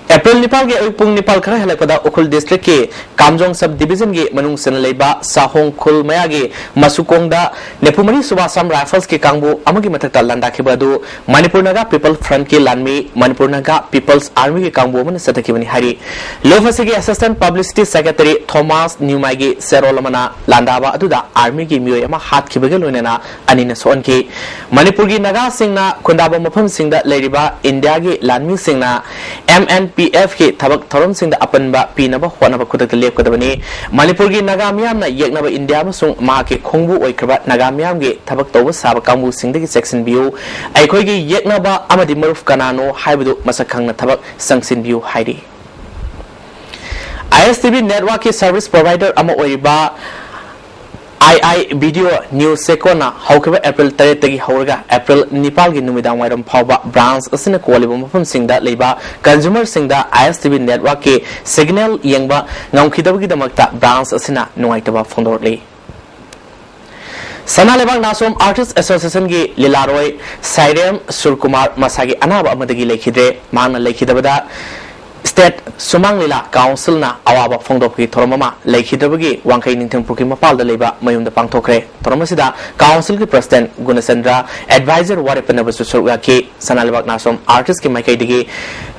ꯑꯦꯄ꯭ꯔꯤꯜ ꯅꯤꯄꯥꯜꯒꯤ ꯑꯌꯨꯛ ꯄꯨꯡ ꯅꯤꯄꯥꯜ ꯈꯔ ꯍꯦꯜꯂꯛꯄꯗ ꯎꯈ꯭ꯔꯨꯜ ꯗꯤꯁꯇ꯭ꯔꯤꯛꯀꯤ ꯀꯥꯝꯖꯣꯡ ꯁꯕ ꯗꯤꯕꯤꯖꯟꯒꯤ ꯃꯅꯨꯡ ꯆꯟꯅ ꯂꯩꯕ ꯁꯥꯍꯣꯡ ꯈꯨꯜ ꯃꯌꯥꯒꯤ ꯃꯁꯨꯀꯣꯡꯗ ꯅꯤꯐꯨ ꯃꯔꯤ ꯁꯨꯕ ꯑꯁꯥꯝ ꯔꯥꯏꯐꯜꯁꯀꯤ ꯀꯥꯡꯕꯨ ꯑꯃꯒꯤ ꯃꯊꯛꯇ ꯂꯥꯟꯗꯥꯈꯤꯕ ꯑꯗꯨ ꯃꯅꯤꯄꯨꯔ ꯅꯥꯒꯥ ꯄꯤꯄꯜ ꯐ꯭ꯔꯟꯠꯀꯤ ꯂꯥꯟꯃꯤ ꯃꯅꯤꯄꯨꯔ ꯅꯥꯒꯥ ꯄꯤꯄꯜꯁ ꯑꯥꯔꯃꯤꯒꯤ ꯀꯥꯡꯕꯨ ꯑꯃꯅ ꯆꯠꯊꯈꯤꯕꯅꯤ ꯍꯥꯏꯔꯤ꯫ ꯂꯨꯞ ꯑꯁꯤꯒꯤ ꯑꯦꯁꯤꯁꯇꯦꯟꯠ ꯄꯕ꯭ꯂꯤꯁꯤꯇꯤ ꯁꯦꯀ꯭ꯔꯦꯇꯔꯤ ꯊꯣꯃꯥꯁ ꯅ꯭ꯌꯨꯃꯥꯏꯒꯤ ꯆꯦꯔꯣꯜ ꯑꯃꯅ ꯂꯥꯟꯗꯥꯕ ꯑꯗꯨꯗ ꯑꯥꯔꯃꯤꯒꯤ ꯃꯤꯑꯣꯏ ꯑꯃ ꯍꯥꯠꯈꯤꯕꯒ ꯂꯣꯏꯅꯅ ꯑꯅꯤꯅ ꯁꯣꯛꯍꯟꯈꯤ꯫ ꯃꯅꯤꯄꯨꯔꯒꯤ ꯅꯥꯒꯥꯁꯤꯡꯅ ꯈꯨꯟꯗꯥꯕ ꯃꯐꯝꯁꯤꯡꯗ ꯂꯩꯔꯤꯕ ꯏꯟꯗꯤꯌꯥꯒꯤ ꯂꯥꯟꯃꯤꯁꯤꯡꯅ ꯑꯦꯝ ꯑꯦꯟ ꯄꯤ ꯑꯦꯐꯀꯤ ꯊꯕꯛ ꯊꯧꯔꯝꯁꯤꯡꯗ ꯑꯄꯟꯕ ꯄꯤꯅꯕ ꯍꯣꯠꯅꯕ ꯈꯨꯗꯛꯇ ꯂꯦꯞꯀꯗꯕꯅꯤ꯫ ꯃꯅꯤꯄꯨꯔꯒꯤ ꯅꯥꯒꯥ ꯃꯤꯌꯥꯝꯅ ꯌꯦꯛꯅꯕ ꯏꯟꯗꯤꯌꯥ ꯑꯃꯁꯨꯡ ꯃꯍꯥꯛꯀꯤ ꯈꯣꯡꯕꯨ ꯑꯣꯏꯈ꯭ꯔꯕ ꯅꯥꯒꯥ ꯃꯤꯌꯥꯝꯒꯤ ꯊꯕꯛ ꯇꯧꯕ ꯁꯥꯕ ꯀꯥꯡꯕꯨꯁꯤꯡꯗꯒꯤ ꯆꯦꯛꯁꯤꯟꯕꯤꯌꯨ꯫ ꯑꯩꯈꯣꯏꯒꯤ ꯌꯦꯛꯅꯕ ꯑꯃꯗꯤ ꯃꯔꯨꯞ ꯀꯅꯥꯅꯣ ꯍꯥꯏꯕꯗꯨ ꯃꯁꯛ ꯈꯪꯅ ꯊꯕꯛ ꯆꯪꯁꯤꯟꯕꯤꯌꯨ ꯍꯥꯏꯔꯤ꯫ ꯑꯥꯏ ꯑꯦꯁ ꯇꯤ ꯚꯤ ꯅꯦꯠꯋꯥꯔꯛꯀꯤ ꯁꯔꯚꯤꯁ ꯄ꯭ꯔꯣꯚꯥꯏꯗꯔ ꯑꯃ ꯑꯣꯏꯔꯤꯕ ꯑꯥꯏ ꯑꯥꯏ ꯚꯤꯗꯤꯑꯣ ꯅ꯭ꯌꯨꯁ ꯁꯦꯀꯣꯅ ꯍꯧꯈꯤꯕ ꯑꯦꯄ꯭ꯔꯤꯜ ꯇꯔꯦꯠꯇꯒꯤ ꯍꯧꯔꯒ ꯑꯦꯄ꯭ꯔꯤꯜ ꯅꯤꯄꯥꯜꯒꯤ ꯅꯨꯃꯤꯗꯥꯡ ꯋꯥꯏꯔꯝ ꯐꯥꯎꯕ ꯕ꯭ꯔꯥꯟꯆ ꯑꯁꯤꯅ ꯀꯣꯜꯂꯤꯕ ꯃꯐꯝꯁꯤꯡꯗ ꯂꯩꯕ ꯀꯟꯖꯨꯃꯔꯁꯤꯡꯗ ꯑꯥꯏ ꯑꯦꯁ ꯇꯤ ꯚꯤ ꯅꯦꯠꯋꯥꯔꯛꯀꯤ ꯁꯤꯒꯅꯦꯜ ꯌꯦꯡꯕ ꯉꯝꯈꯤꯗꯕꯒꯤꯗꯃꯛꯇ ꯕ꯭ꯔꯥꯟꯆ ꯑꯁꯤꯅ ꯅꯨꯡꯉꯥꯏꯇꯕ ꯐꯣꯡꯗꯣꯔꯛꯂꯤ꯫ ꯁꯅꯥ ꯂꯩꯕꯥꯛ ꯅꯥꯁꯣꯝ ꯑꯥꯔꯇꯤꯁ ꯑꯦꯁꯣꯁꯤꯌꯦꯁꯟꯒꯤ ꯂꯤꯂꯥꯔꯣꯏ ꯁꯥꯏꯔꯦꯝ ꯁꯨꯔꯀꯨꯃꯥꯔ ꯃꯁꯥꯒꯤ ꯑꯅꯥꯕ ꯑꯃꯗꯒꯤ ꯂꯩꯈꯤꯗ꯭ꯔꯦ꯫ ꯃꯍꯥꯛꯅ ꯂꯩꯈꯤꯗꯕꯗ ꯁ꯭ꯇꯦꯠ ꯁꯨꯃꯥꯡ ꯂꯤꯂꯥ ꯀꯥꯎꯟꯁꯤꯜꯅ ꯑꯋꯥꯕ ꯐꯣꯡꯗꯣꯛꯄꯒꯤ ꯊꯧꯔꯝ ꯑꯃ ꯂꯩꯈꯤꯗꯕꯒꯤ ꯋꯥꯡꯈꯩ ꯅꯤꯡꯊꯦꯝꯄꯣꯛꯀꯤ ꯃꯄꯥꯜꯗ ꯂꯩꯕ ꯃꯌꯨꯝꯗ ꯄꯥꯡꯊꯣꯛꯈ꯭ꯔꯦ꯫ ꯊꯧꯔꯝ ꯑꯁꯤꯗ ꯀꯥꯎꯟꯁꯤꯜꯒꯤ ꯄ꯭ꯔꯁꯤꯗꯦꯟꯠ ꯒꯨꯅꯆꯟꯗ꯭ꯔ, ꯑꯦꯗꯚꯥꯏꯖꯔ ꯋꯥꯔꯦꯞꯄꯅꯕꯁꯨ ꯁꯔꯨꯛ ꯌꯥꯈꯤ꯫ ꯁꯅꯥ ꯂꯩꯕꯥꯛ ꯅꯥꯁꯣꯝ ꯑꯥꯔꯇꯤꯁꯀꯤ ꯃꯥꯏꯀꯩꯗꯒꯤ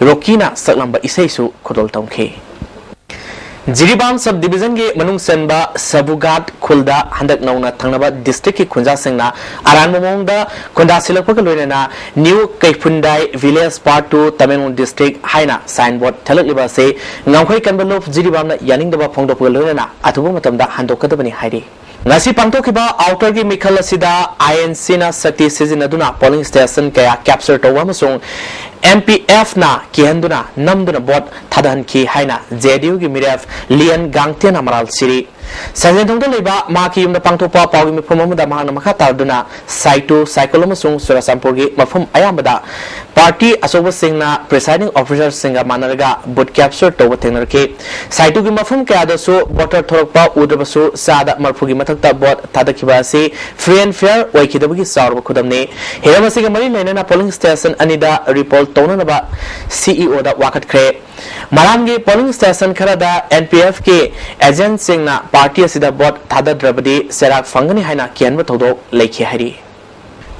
ꯔꯣꯀꯤꯅ ꯁꯛꯂꯝꯕ ꯏꯁꯩꯁꯨ ꯈꯨꯗꯣꯜ ꯇꯝꯈꯤ꯫ ꯖꯤꯔꯤꯕꯥꯝ ꯁꯕ ꯗꯤꯕꯤꯖꯟꯒꯤ ꯃꯅꯨꯡ ꯆꯟꯕ ꯁꯕꯨꯒꯥꯠ ꯈꯨꯜꯗ ꯍꯟꯗꯛ ꯅꯧꯅ ꯊꯪꯅꯕ ꯗꯤꯁꯇ꯭ꯔꯤꯛꯀꯤ ꯈꯨꯟꯖꯥꯁꯤꯡꯅ ꯑꯔꯥꯟꯕ ꯃꯑꯣꯡꯗ ꯈꯨꯟꯗꯥꯁꯤꯜꯂꯛꯄꯒ ꯂꯣꯏꯅꯅ new Keiphundai village part two Tamenglong district ꯍꯥꯏꯅ ꯁꯥꯏꯟꯕꯣꯔꯗ ꯊꯦꯠꯂꯛꯂꯤꯕ ꯑꯁꯤ ꯉꯝꯈꯩ ꯀꯟꯕ ꯂꯨꯞ ꯖꯤꯔꯤꯕꯥꯝꯅ ꯌꯥꯅꯤꯡꯗꯕ ꯐꯣꯡꯗꯣꯛꯄꯒ ꯂꯣꯏꯅꯅ ꯑꯊꯨꯕ ꯃꯇꯝꯗ ꯍꯟꯗꯣꯛꯀꯗꯕꯅꯤ ꯍꯥꯏꯔꯤ꯫ ꯉꯁꯤ ꯄꯥꯡꯊꯣꯛꯈꯤꯕ ꯑꯥꯎꯇꯔꯒꯤ ꯃꯤꯈꯜ ꯑꯁꯤꯗ ꯑꯥꯏ ꯑꯦꯟ ꯁꯤꯅ ꯁꯛꯇꯤ ꯁꯤꯖꯤꯟꯅꯗꯨꯅ ꯄꯣꯂꯤꯡ ꯁ꯭ꯇꯦꯁꯟ ꯀꯌꯥ ꯀꯦꯞꯆꯔ ꯇꯧꯕ ꯑꯃꯁꯨꯡ ꯑꯦꯝ ꯄꯤ ꯑꯦꯐꯅ ꯀꯤꯍꯟꯗꯨꯅ ꯅꯝꯗꯨꯅ ꯚꯣꯠ ꯊꯥꯗꯍꯟꯈꯤ ꯍꯥꯏꯅ ꯖꯦ ꯗꯤ ꯌꯨꯒꯤ ꯃꯤꯔꯦꯞ ꯂꯤꯌꯟ ꯒꯥꯡꯇꯦꯟꯅ ꯃꯔꯥꯜ ꯁꯤꯔꯤ꯫ ꯁꯟꯖꯦꯟꯊꯣꯡꯗ ꯂꯩꯕ ꯃꯍꯥꯛꯀꯤ ꯌꯨꯝꯗ ꯄꯥꯡꯊꯣꯛꯄ ꯄꯥꯎꯒꯤ ꯃꯤꯐꯝ ꯑꯃꯗ ꯃꯍꯥꯛꯅ ꯃꯈꯥ ꯇꯥꯔꯗꯨꯅ ꯁꯥꯏꯇꯣ, ꯁꯥꯏꯀꯣꯜ ꯑꯃꯁꯨꯡ ꯆꯨꯔꯆꯥꯟꯄꯨꯔꯒꯤ ꯃꯐꯝ ꯑꯌꯥꯝꯕꯗ ꯄꯥꯔꯇꯤ ꯑꯆꯧꯕꯁꯤꯡꯅ, presiding officerꯁꯤꯡꯒ ꯃꯥꯟꯅꯔꯒ vote capture ꯇꯧꯕ ꯊꯦꯡꯅꯔꯛꯈꯤ꯫ ꯁꯥꯏꯇꯣꯒꯤ ꯃꯐꯝ ꯀꯌꯥꯗꯁꯨ voter ꯊꯣꯔꯛꯄ ꯎꯗ꯭ꯔꯕꯁꯨ, ꯆꯥꯗ ꯃꯔꯐꯨꯒꯤ ꯃꯊꯛꯇ vote ꯊꯥꯗꯈꯤꯕ ꯑꯁꯤ free and fair ꯑꯣꯏꯈꯤꯗꯕꯒꯤ ꯆꯥꯎꯔꯕ ꯈꯨꯗꯝꯅꯤ꯫ ꯍꯤꯔꯝ ꯑꯁꯤꯒ ꯃꯔꯤ ꯂꯩꯅꯅ polling station ꯑꯅꯤꯗ repoll ꯇꯧꯅꯅꯕ CEOꯗ ꯋꯥꯀꯠꯈ꯭ꯔꯦ꯫ ꯃꯔꯥꯝꯒꯤ polling station ꯈꯔꯗ NPFꯀꯤ agentꯁꯤꯡꯅ ꯄꯥꯔꯇꯤ ꯑꯁꯤꯗ vote ꯊꯥꯗꯗ꯭ꯔꯕꯗꯤ ꯆꯩꯔꯥꯛ ꯐꯪꯒꯅꯤ ꯍꯥꯏꯅ ꯀꯤꯍꯟꯕ ꯊꯧꯗꯣꯛ ꯂꯩꯈꯤ ꯍꯥꯏꯔꯤ꯫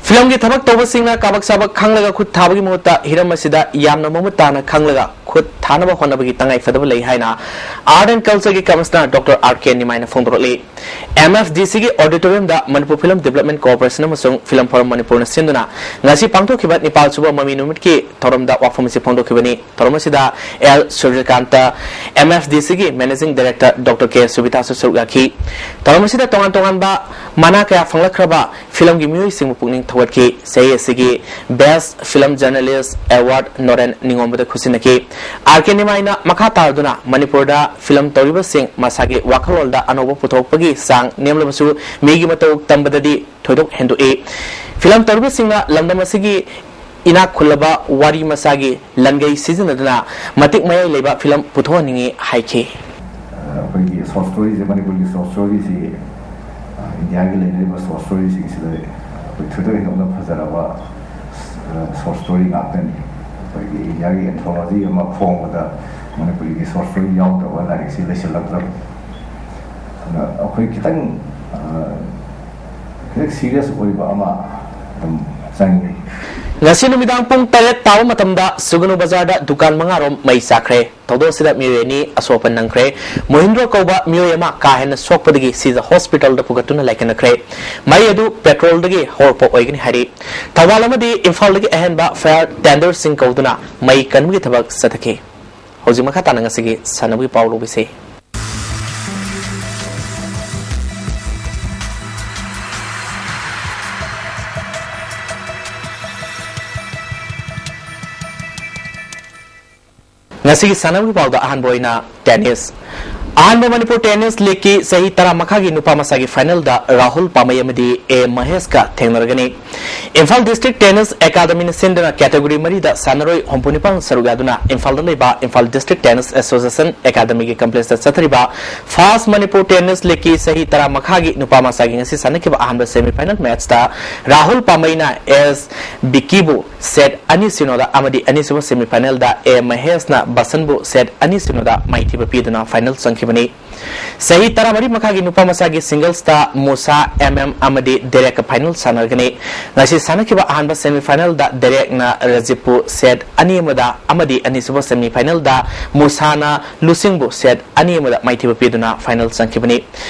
ꯐꯤꯂꯝꯒꯤ ꯊꯕꯛ ꯇꯧꯕꯁꯤꯡꯅ ꯀꯥꯕꯛ ꯁꯥꯕꯛ ꯈꯪꯂꯒ ꯈꯨꯠ ꯊꯥꯕꯒꯤ ꯃꯍꯨꯠꯇ ꯍꯤꯔꯝ ꯑꯁꯤꯗ ꯌꯥꯝꯅ ꯃꯃꯨꯠ ꯇꯥꯅ ꯈꯪꯂꯒ ꯈꯨꯠ ꯊꯥꯅꯕ ꯍꯣꯠꯅꯕꯒꯤ ꯇꯉꯥꯏ ꯐꯗꯕ ꯂꯩ ꯍꯥꯏꯅ Art and Cultureꯒꯤ Commissioner Doctor R K ꯅꯤꯃꯥꯏꯅ ꯐꯣꯡꯗꯣꯔꯛꯂꯤ꯫ MFDCꯒꯤ auditoriumꯗ Manipur Film Development Corporation ꯑꯃꯁꯨꯡ Film Forum ꯃꯅꯤꯄꯨꯔꯅ ꯁꯤꯟꯗꯨꯅ ꯉꯁꯤ ꯄꯥꯡꯊꯣꯛꯈꯤꯕ ꯅꯤꯄꯥꯜ ꯁꯨꯕ ꯃꯃꯤ ꯅꯨꯃꯤꯠꯀꯤ ꯊꯧꯔꯝꯗ ꯋꯥꯐꯝ ꯑꯁꯤ ꯐꯣꯡꯗꯣꯛꯈꯤꯕꯅꯤ꯫ ꯊꯧꯔꯝ ꯑꯁꯤꯗ L ꯁꯨꯔꯖꯀꯥꯟꯇ, MFDCꯒꯤ Managing Director Doctor K ꯁꯨꯕꯤꯇꯥꯁꯨ ꯁꯔꯨꯛ ꯌꯥꯈꯤ꯫ ꯊꯧꯔꯝ ꯑꯁꯤꯗ ꯇꯣꯉꯥꯟ ꯇꯣꯉꯥꯟꯕ ꯃꯅꯥ ꯀꯌꯥ ꯐꯪꯂꯛꯈ꯭ꯔꯕ ꯐꯤꯂꯝꯒꯤ ꯃꯤꯑꯣꯏꯁꯤꯡꯕꯨ ꯄꯨꯛꯅꯤꯡ ꯊꯧꯒꯠꯈꯤ꯫ ꯆꯍꯤ ꯑꯁꯤꯒꯤ Best Film Journalist Award Noren ꯅꯤꯉꯣꯝꯕꯗ ꯈꯨꯠꯁꯤꯟꯅꯈꯤ꯫ R K ꯅꯤꯃꯥꯏꯅ ꯃꯈꯥ ꯇꯥꯔꯗꯨꯅ ꯃꯅꯤꯄꯨꯔꯗ ꯐꯤꯂꯝ ꯇꯧꯔꯤꯕꯁꯤꯡ ꯃꯁꯥꯒꯤ ꯋꯥꯈꯜꯂꯣꯟꯗ ꯑꯅꯧꯕ ꯄꯨꯊꯣꯛꯄꯒꯤ ꯆꯥꯡ ꯅꯦꯝꯂꯕꯁꯨ ꯃꯤꯒꯤ ꯃꯇꯧ ꯇꯝꯕꯗꯗꯤ ꯊꯣꯏꯗꯣꯛ ꯍꯦꯟꯗꯣꯛꯏ꯫ ꯐꯤꯂꯝ ꯇꯧꯔꯤꯕꯁꯤꯡꯅ ꯂꯝꯗꯝ ꯑꯁꯤꯒꯤ ꯏꯅꯥꯛ ꯈꯨꯜꯂꯕ ꯋꯥꯔꯤ ꯃꯆꯥꯒꯤ ꯂꯟꯒꯩ ꯁꯤꯖꯤꯟꯅꯗꯨꯅ ꯃꯇꯤꯛ ꯃꯌꯥꯏ ꯂꯩꯕ ꯐꯤꯂꯝ ꯄꯨꯊꯣꯛꯍꯟꯅꯤꯡꯏ ꯍꯥꯏꯈꯤ꯫ ꯑꯩꯈꯣꯏꯒꯤ short storyꯁꯦ, ꯃꯅꯤꯄꯨꯔꯒꯤ short storyꯁꯤ, ꯑ, ꯏꯟꯗꯤꯌꯥꯒꯤ ꯂꯩꯅꯔꯤꯕ short storyꯁꯤꯡꯁꯤꯗ ꯑꯩꯈꯣꯏ ꯊꯣꯏꯗꯣꯛ ꯍꯦꯟꯗꯣꯛꯅ ꯐꯖꯔꯕ, ꯑ, short story ꯉꯥꯛꯇꯅꯤ꯫ ꯑꯩꯈꯣꯏꯒꯤ ꯏꯟꯗꯤꯌꯥꯒꯤ anthology ꯑꯃ ꯐꯣꯡꯕꯗ ꯃꯅꯤꯄꯨꯔꯤꯒꯤ short story ꯌꯥꯎꯗꯕ ꯂꯥꯏꯔꯤꯛꯁꯤ ꯂꯩꯁꯤꯜꯂꯛꯇ꯭ꯔꯕꯅꯤ꯫ ꯑꯗꯨꯅ ꯑꯩꯈꯣꯏ ꯈꯤꯇꯪ, ꯑ, ꯈꯤꯇꯪ serious ꯑꯣꯏꯕ ꯑꯃ ꯑꯗꯨꯝ ꯆꯪꯉꯤ꯫ ꯉꯁꯤ ꯅꯨꯃꯤꯗꯥꯡ ꯄꯨꯡ ꯇꯔꯦꯠ ꯇꯥꯕ ꯃꯇꯝꯗ ꯁꯨꯒꯅꯨ ꯕꯖꯥꯔꯗ ꯗꯨꯀꯥꯟ ꯃꯉꯥꯔꯣꯝ ꯃꯩ ꯆꯥꯛꯈ꯭ꯔꯦ꯫ ꯊꯧꯗꯣꯛ ꯑꯁꯤꯗ ꯃꯤꯑꯣꯏ ꯑꯅꯤ ꯑꯁꯣꯛ ꯑꯄꯟ ꯅꯪꯈ꯭ꯔꯦ꯫ ꯃꯣꯍꯤꯟꯗ꯭ꯔꯣ ꯀꯧꯕ ꯃꯤꯑꯣꯏ ꯑꯃ ꯀꯥ ꯍꯦꯟꯅ ꯁꯣꯛꯄꯗꯒꯤ ꯁꯤꯖ hospitalꯗ ꯄꯨꯈꯠꯇꯨꯅ ꯂꯥꯏꯀꯠꯅꯈ꯭ꯔꯦ꯫ ꯃꯩ ꯑꯗꯨ petrolꯗꯒꯤ ꯍꯧꯔꯛꯄ ꯑꯣꯏꯒꯅꯤ ꯍꯥꯏꯔꯤ꯫ ꯊꯧꯕꯥꯜ ꯑꯃꯗꯤ ꯏꯝꯐꯥꯜꯗꯒꯤ ꯑꯍꯦꯟꯕ fire tenderꯁꯤꯡ ꯀꯧꯗꯨꯅ ꯃꯩ ꯀꯟꯕꯒꯤ ꯊꯕꯛ ꯆꯠꯊꯈꯤ꯫ ꯍꯧꯖꯤꯛ ꯃꯈꯥ ꯇꯥꯅ ꯉꯁꯤꯒꯤ ꯁꯥꯟꯅꯕꯒꯤ ꯄꯥꯎ ꯂꯧꯕꯤꯁꯤ꯫ ꯉꯁꯤꯒꯤ ꯁꯥꯟꯅꯕꯒꯤ ꯄꯥꯎꯗ ꯑꯍꯥꯟꯕ ꯑꯣꯏꯅ tennis꯫ ꯑꯍꯥꯟꯕ ꯃꯅꯤꯄꯨꯔ ꯇꯦꯅꯤꯁ ꯂꯤꯒꯀꯤ ꯆꯍꯤ ꯇꯔꯥ ꯃꯈꯥꯒꯤ ꯅꯨꯄꯥ ꯃꯆꯥꯒꯤ ꯐꯥꯏꯅꯦꯜꯗ ꯔꯥꯍꯨꯜ ꯄꯥꯃꯩ ꯑꯃꯗꯤ ꯑꯦ ꯃꯍꯦꯁꯀ ꯊꯦꯡꯅꯔꯒꯅꯤ꯫ ꯏꯝꯐꯥꯜ ꯗꯤꯁꯇ꯭ꯔꯤꯛ ꯇꯦꯅꯤꯁ ꯑꯦꯀꯥꯗꯃꯤꯅ ꯁꯤꯟꯗꯨꯅ ꯀꯦꯇꯦꯒꯣꯔꯤ ꯃꯔꯤꯗ ꯁꯥꯟꯅꯔꯣꯏ ꯍꯨꯝꯐꯨ ꯅꯤꯄꯥꯟ ꯁꯔꯨꯛ ꯌꯥꯗꯨꯅ ꯏꯝꯐꯥꯜꯗ ꯂꯩꯕ ꯏꯝꯐꯥꯜ ꯗꯤꯁꯇ꯭ꯔꯤꯛ ꯇꯦꯅꯤꯁ ꯑꯦꯁꯣꯁꯤꯌꯦꯁꯟ ꯑꯦꯀꯥꯗꯃꯤꯒꯤ ꯀꯝꯄ꯭ꯂꯦꯛꯁꯇ ꯆꯠꯊꯔꯤꯕ ꯐꯥꯔꯁ ꯃꯅꯤꯄꯨꯔ ꯇꯦꯅꯤꯁ ꯂꯤꯒꯀꯤ ꯆꯍꯤ ꯇꯔꯥ ꯃꯈꯥꯒꯤ ꯅꯨꯄꯥ ꯃꯆꯥꯒꯤ ꯉꯁꯤ ꯁꯥꯟꯅꯈꯤꯕ ꯑꯍꯥꯟꯕ ꯁꯦꯃꯤ ꯐꯥꯏꯅꯦꯜ ꯃꯦꯠꯆꯇ ꯔꯥꯍꯨꯜ ꯄꯥꯃꯩꯅ ꯑꯦꯁ ꯕꯤꯀꯤꯕꯨ ꯁꯦꯠ ꯑꯅꯤ ꯁꯤꯅꯣꯗ ꯑꯃꯗꯤ ꯑꯅꯤꯁꯨꯕ ꯁꯦꯃꯤ ꯐꯥꯏꯅꯦꯜꯗ ꯑꯦ ꯃꯍꯦꯁꯅ ꯕꯁꯟꯕꯨ ꯁꯦꯠ ꯑꯅꯤ ꯁꯤꯅꯣꯗ ꯃꯥꯏꯊꯤꯕ ꯄꯤꯗꯨꯅ ꯐꯥꯏꯅꯦꯜ ꯆꯪꯈꯤꯕꯅꯤ꯫ ꯆꯍꯤ ꯇꯔꯥꯃꯔꯤ ꯃꯈꯥꯒꯤ ꯅꯨꯄꯥ ꯃꯆꯥꯒꯤ ꯁꯤꯡꯒꯜꯁꯇ ꯃꯨꯁꯥ ꯑꯦꯝ ꯑꯦꯝ ꯑꯃꯗꯤ ꯗꯦꯔꯦꯛꯀ ꯐꯥꯏꯅꯦꯜ ꯁꯥꯟꯅꯔꯒꯅꯤ꯫ ꯉꯁꯤ ꯁꯥꯟꯅꯈꯤꯕ ꯑꯍꯥꯟꯕ ꯁꯦꯃꯤ ꯐꯥꯏꯅꯦꯜꯗ ꯗꯦꯔꯦꯛꯅ ꯔꯖꯤꯞꯄꯨ ꯁꯦꯠ ꯑꯅꯤ ꯑꯃꯗ ꯑꯃꯗꯤ ꯑꯅꯤꯁꯨꯕ ꯁꯦꯃꯤ ꯐꯥꯏꯅꯦꯜꯗ ꯃꯨꯁꯥꯅ ꯂꯨꯁꯤꯡꯕꯨ ꯁꯦꯠ ꯑꯅꯤ ꯑꯃꯗ ꯃꯥꯏꯊꯤꯕ ꯄꯤꯗꯨꯅ ꯐꯥꯏꯅꯦꯜ ꯆꯪꯈꯤꯕꯅꯤ꯫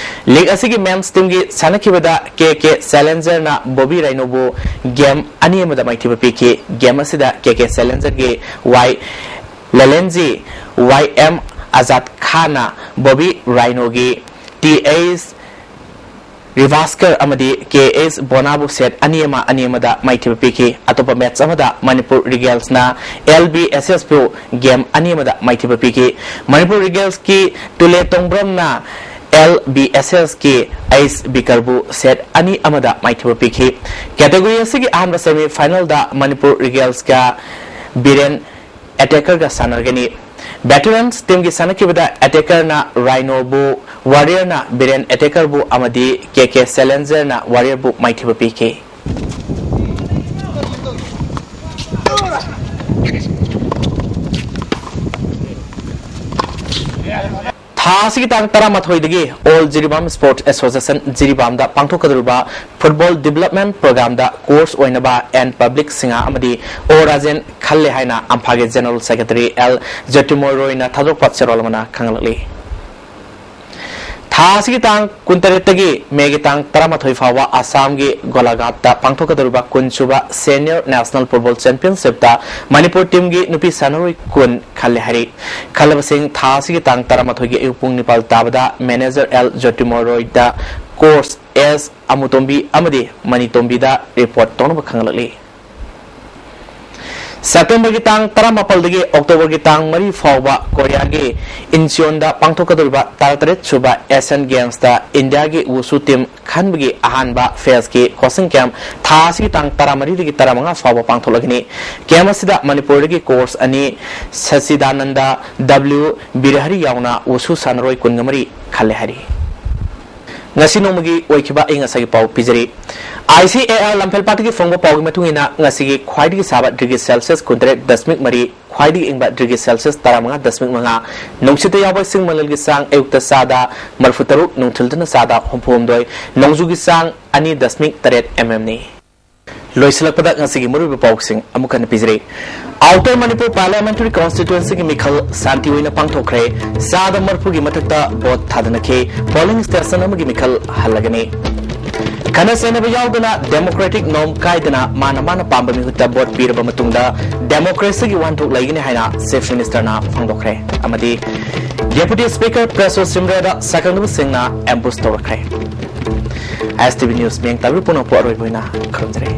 ꯂꯤꯒ ꯑꯁꯤꯒꯤ ꯃꯦꯟꯁ ꯇꯤꯝꯒꯤ ꯁꯥꯟꯅꯈꯤꯕꯗ ꯀꯦ ꯀꯦ ꯆꯦꯂꯦꯟꯖꯔꯅ ꯕꯣꯕꯤ ꯔꯥꯏꯅꯣꯕꯨ ꯒꯦꯝ ꯑꯅꯤ ꯑꯃꯗ ꯃꯥꯏꯊꯤꯕ ꯄꯤꯈꯤ꯫ ꯒꯦꯝ ꯑꯁꯤꯗ ꯀꯦ ꯀꯦ ꯆꯦꯂꯦꯟꯖꯔꯒꯤ ꯋꯥꯏ ꯂꯦꯂꯦꯟꯖꯤ, ꯋꯥꯏ ꯑꯦꯝ ꯑꯖꯥꯗ ꯈꯥꯟꯅ ꯕꯣꯕꯤ ꯔꯥꯏꯅꯣꯒꯤ ꯇꯤ ꯑꯦꯁ ꯔꯤꯚꯥꯁꯀꯔ ꯑꯃꯗꯤ ꯀꯦ ꯑꯦꯁ ꯕꯣꯅꯥꯕꯨ ꯁꯦꯠ ꯑꯅꯤ ꯑꯃ, ꯑꯅꯤ ꯑꯃꯗ ꯃꯥꯏꯊꯤꯕ ꯄꯤꯈꯤ꯫ ꯑꯇꯣꯞꯄ ꯃꯦꯠꯆ ꯑꯃꯗ ꯃꯅꯤꯄꯨꯔ ꯔꯤꯒꯦꯜꯁꯅ ꯑꯦꯜ ꯕꯤ ꯑꯦꯁ ꯑꯦꯁꯄꯨ ꯒꯦꯝ ꯑꯅꯤ ꯑꯃꯗ ꯃꯥꯏꯊꯤꯕ ꯄꯤꯈꯤ꯫ ꯃꯅꯤꯄꯨꯔ ꯔꯤꯒꯦꯜꯁꯀꯤ ꯇꯨꯂꯦ ꯇꯣꯡꯕ꯭ꯔꯝꯅ ꯑꯦꯜ ꯕꯤ ꯑꯦꯁ ꯑꯦꯁꯀꯤ ꯑꯩꯁ ꯕꯤꯀꯔꯕꯨ ꯁꯦꯠ ꯑꯅꯤ ꯑꯃꯗ ꯃꯥꯏꯊꯤꯕ ꯄꯤꯈꯤ꯫ ꯀꯦꯇꯦꯒꯣꯔꯤ ꯑꯁꯤꯒꯤ ꯑꯍꯥꯟꯕ ꯁꯦꯃꯤ ꯐꯥꯏꯅꯦꯜꯗ ꯃꯅꯤꯄꯨꯔ ꯔꯤꯒꯦꯜꯁꯀ ꯕꯤꯔꯦꯟ ꯑꯦꯇꯦꯀꯔꯒ ꯁꯥꯟꯅꯔꯒꯅꯤ꯫ ꯚꯦꯇꯔꯟꯁ ꯇꯤꯝꯒꯤ ꯁꯥꯟꯅꯈꯤꯕꯗ ꯑꯦꯇꯦꯀꯔꯅ ꯔꯥꯏꯅꯣꯕꯨ, ꯋꯥꯔꯤꯌꯔꯅ ꯕꯤꯔꯦꯟ ꯑꯦꯇꯦꯀꯔꯕꯨ ꯑꯃꯗꯤ ꯀꯦ ꯀꯦ ꯆꯦꯂꯦꯟꯖꯔꯅ ꯋꯥꯔꯤꯌꯔꯕꯨ ꯃꯥꯏꯊꯤꯕ ꯄꯤꯈꯤ꯫ ꯊꯥ ꯑꯁꯤꯒꯤ ꯇꯥꯡ ꯇꯔꯥꯃꯥꯊꯣꯏꯗꯒꯤ ꯑꯣꯜ ꯖꯤꯔꯤꯕꯥꯝ ꯁ꯭ꯄꯣꯔꯠꯁ ꯑꯦꯁꯣꯁꯤꯌꯦꯁꯟ ꯖꯤꯔꯤꯕꯥꯝꯗ ꯄꯥꯡꯊꯣꯛꯀꯗꯧꯔꯤꯕ ꯐꯨꯠꯕꯣꯜ ꯗꯤꯕꯦꯂꯞꯃꯦꯟ ꯄ꯭ꯔꯣꯒ꯭ꯔꯥꯝꯗ ꯀꯣꯔꯁ ꯑꯣꯏꯅꯕ ꯑꯦꯟ ꯄꯕ꯭ꯂꯤꯛ ꯁꯤꯡꯍ ꯑꯃꯗꯤ ꯑꯣ ꯔꯥꯖꯦꯟ ꯈꯜꯂꯦ ꯍꯥꯏꯅ ꯑꯝꯐꯥꯒꯤ ꯖꯦꯅꯔꯦꯜ ꯁꯦꯀ꯭ꯔꯦꯇꯔꯤ ꯑꯦꯜ ꯖꯣꯇꯤꯃꯣꯏ ꯔꯣꯏꯅ ꯊꯥꯗꯣꯔꯛꯄ ꯆꯦꯔꯣꯜ ꯑꯃꯅ ꯈꯪꯍꯜꯂꯛꯂꯤ꯫ ꯊꯥ ꯑꯁꯤꯒꯤ ꯇꯥꯡ ꯀꯨꯟꯇꯔꯦꯠꯇꯒꯤ ꯃꯦꯒꯤ ꯇꯥꯡ ꯇꯔꯥꯃꯥꯊꯣꯏ ꯐꯥꯎꯕ ꯑꯁꯥꯝꯒꯤ ꯒꯣꯂꯥꯘꯥꯠꯇ ꯄꯥꯡꯊꯣꯛꯀꯗꯧꯔꯤꯕ ꯀꯨꯟꯁꯨꯕ ꯁꯦꯅꯤꯌꯔ ꯅꯦꯁꯅꯦꯜ ꯐꯨꯠꯕꯣꯜ ꯆꯦꯝꯄꯤꯌꯟꯁꯤꯞꯇ ꯃꯅꯤꯄꯨꯔ ꯇꯤꯝꯒꯤ ꯅꯨꯄꯤ ꯁꯥꯟꯅꯔꯣꯏ ꯀꯨꯟ ꯈꯜꯂꯦ ꯍꯥꯏꯔꯤ꯫ ꯈꯜꯂꯕꯁꯤꯡ ꯊꯥ ꯑꯁꯤꯒꯤ ꯇꯥꯡ ꯇꯔꯥꯃꯥꯊꯣꯏꯒꯤ ꯑꯌꯨꯛ ꯄꯨꯡ ꯅꯤꯄꯥꯜ ꯇꯥꯕꯗ ꯃꯦꯅꯦꯖꯔ ꯑꯦꯜ ꯖꯣꯇꯤꯃꯣꯔꯣꯏꯗ ꯀꯣꯆ ꯑꯦꯁ ꯑꯃꯨꯇꯣꯝꯕꯤ ꯑꯃꯗꯤ ꯃꯅꯤꯇꯣꯝꯕꯤꯗ ꯔꯤꯄꯣꯔꯠ ꯇꯧꯅꯕ ꯈꯪꯍꯜꯂꯛꯂꯤ꯫ ꯁꯦꯞꯇꯦꯝꯕꯔꯒꯤ ꯇꯥꯡ ꯇꯔꯥꯃꯥꯄꯜꯗꯒꯤ ꯑꯣꯛꯇꯣꯕꯔꯒꯤ ꯇꯥꯡ ꯃꯔꯤ ꯐꯥꯎꯕ ꯀꯣꯔꯤꯌꯥꯒꯤ ꯏꯟꯆꯤꯌꯣꯟꯗ ꯄꯥꯡꯊꯣꯛꯀꯗꯧꯔꯤꯕ ꯇꯔꯥꯇꯔꯦꯠ ꯁꯨꯕ ꯑꯦꯁꯤꯌꯥꯟ ꯒꯦꯝꯁꯇ ꯏꯟꯗꯤꯌꯥꯒꯤ ꯋꯨꯁꯨ ꯇꯤꯝ ꯈꯟꯕꯒꯤ ꯑꯍꯥꯟꯕ ꯐꯦꯖꯀꯤ ꯀꯣꯆꯤꯡ ꯀꯦꯝꯞ ꯊꯥ ꯑꯁꯤꯒꯤ ꯇꯥꯡ ꯇꯔꯥꯃꯔꯤꯗꯒꯤ ꯇꯔꯥꯃꯉꯥ ꯐꯥꯎꯕ ꯄꯥꯡꯊꯣꯛꯂꯒꯅꯤ꯫ ꯀꯦꯝꯞ ꯑꯁꯤꯗ ꯃꯅꯤꯄꯨꯔꯗꯒꯤ ꯀꯣꯆ ꯑꯅꯤ ꯁꯆꯤꯗꯥꯅꯟꯗ ꯗꯕ꯭ꯂꯤꯎ ꯕꯤꯔꯍꯔꯤ ꯌꯥꯎꯅ ꯋꯨꯁꯨ ꯁꯥꯟꯅꯔꯣꯏ ꯀꯨꯟꯃꯔꯤ ꯈꯜꯂꯦ ꯍꯥꯏꯔꯤ꯫ ꯉꯁꯤ ꯅꯣꯡꯃꯒꯤ ꯑꯣꯏꯈꯤꯕ ꯑꯏꯪ ꯑꯁꯥꯒꯤ ꯄꯥꯎ ꯄꯤꯖꯔꯤ꯫ ꯑꯥꯏ ꯁꯤ ꯑꯦ ꯑꯥꯔ ꯂꯝꯐꯦꯜ ꯄꯥꯠꯇꯒꯤ ꯐꯪꯕ ꯄꯥꯎꯒꯤ ꯃꯇꯨꯡ ꯏꯟꯅ ꯉꯁꯤꯒꯤ ꯈ꯭ꯋꯥꯏꯗꯒꯤ ꯁꯥꯕ ꯗꯤꯒ꯭ꯔꯤ ꯁꯦꯜꯁꯤꯌꯁ ꯀꯨꯟꯇꯔꯦꯠ ꯗꯁꯃꯤꯛ ꯃꯔꯤ, ꯈ꯭ꯋꯥꯏꯗꯒꯤ ꯏꯪꯕ ꯗꯤꯒ꯭ꯔꯤ ꯁꯦꯜꯁꯤꯌꯁ ꯇꯔꯥꯃꯉꯥ ꯗꯁꯃꯤꯛ ꯃꯉꯥ, ꯅꯨꯡꯁꯤꯠꯇ ꯌꯥꯎꯕ ꯏꯁꯤꯡ ꯃꯅꯤꯜꯒꯤ ꯆꯥꯡ ꯑꯌꯨꯛꯇ ꯆꯥꯗ ꯃꯔꯤꯐꯨꯇꯔꯨꯛ, ꯅꯨꯡꯊꯤꯜꯗꯅ ꯆꯥꯗ ꯍꯨꯝꯐꯨꯍꯨꯝꯗꯣꯏ, ꯅꯣꯡꯖꯨꯒꯤ ꯆꯥꯡ ꯑꯅꯤ ꯗꯁꯃꯤꯛ ꯇꯔꯦꯠ ꯑꯦꯝ ꯑꯦꯝꯅꯤ꯫ ꯂꯣꯏꯁꯤꯜꯂꯛꯄꯗ ꯉꯁꯤꯒꯤ ꯃꯔꯨꯑꯣꯏꯕ ꯄꯥꯎꯁꯤꯡ ꯑꯃꯨꯛ ꯍꯟꯅ ꯄꯤꯖꯔꯤ꯫ ꯑꯥꯎꯇꯔ ꯃꯅꯤꯄꯨꯔ ꯄꯥꯔꯂꯤꯌꯥꯃꯦꯟꯇꯔꯤ ꯀꯣꯟꯁꯇꯤꯇ꯭ꯋꯦꯟꯁꯤꯒꯤ ꯃꯤꯈꯜ ꯁꯥꯟꯇꯤ ꯑꯣꯏꯅ ꯄꯥꯡꯊꯣꯛꯈ꯭ꯔꯦ꯫ ꯆꯥꯗ ꯃꯔꯤꯐꯨꯒꯤ ꯃꯊꯛꯇ ꯚꯣꯠ ꯊꯥꯗꯅꯈꯤ꯫ ꯄꯣꯂꯤꯡ ꯁ꯭ꯇꯦꯁꯟ ꯑꯃꯒꯤ ꯃꯤꯈꯜ ꯍꯜꯂꯒꯅꯤ꯫ ꯈꯠꯅ ꯆꯩꯅꯕ ꯌꯥꯎꯗꯅ ꯗꯦꯃꯣꯀ꯭ꯔꯦꯇꯤꯛ ꯅꯣꯔꯝ ꯀꯥꯏꯗꯅ ꯃꯥꯅ ꯃꯥꯅ ꯄꯥꯝꯕ ꯃꯤꯍꯨꯠꯇ ꯚꯣꯠ ꯄꯤꯔꯕ ꯃꯇꯨꯡꯗ ꯗꯦꯃꯣꯀ꯭ꯔꯦꯁꯤꯒꯤ ꯋꯥꯍꯟꯊꯣꯛ ꯂꯩꯒꯅꯤ ꯍꯥꯏꯅ ꯆꯤꯐ ꯃꯤꯅꯤꯁꯇꯔꯅ ꯐꯣꯡꯗꯣꯛꯈ꯭ꯔꯦ꯫ ꯑꯃꯗꯤ ꯗꯦꯄꯨꯇꯤ ꯁ꯭ꯄꯤꯀꯔ ꯄ꯭ꯔꯦꯁꯣ ꯁꯤꯝꯔꯦꯗ ꯁꯛꯈꯪꯅꯕꯁꯤꯡꯅ ꯑꯦꯝꯕꯨꯁ ꯇꯧꯔꯛꯈ꯭ꯔꯦ꯫ ꯑꯦꯁ ꯇꯤ ꯚꯤ ꯅ꯭ꯌꯨꯁ ꯃꯤꯌꯦꯡ ꯇꯥꯕꯤꯕ ꯄꯨꯝꯅꯃꯛꯄꯨ ꯑꯔꯣꯏꯕ ꯑꯣꯏꯅ ꯈꯨꯔꯨꯝꯖꯔꯤ꯫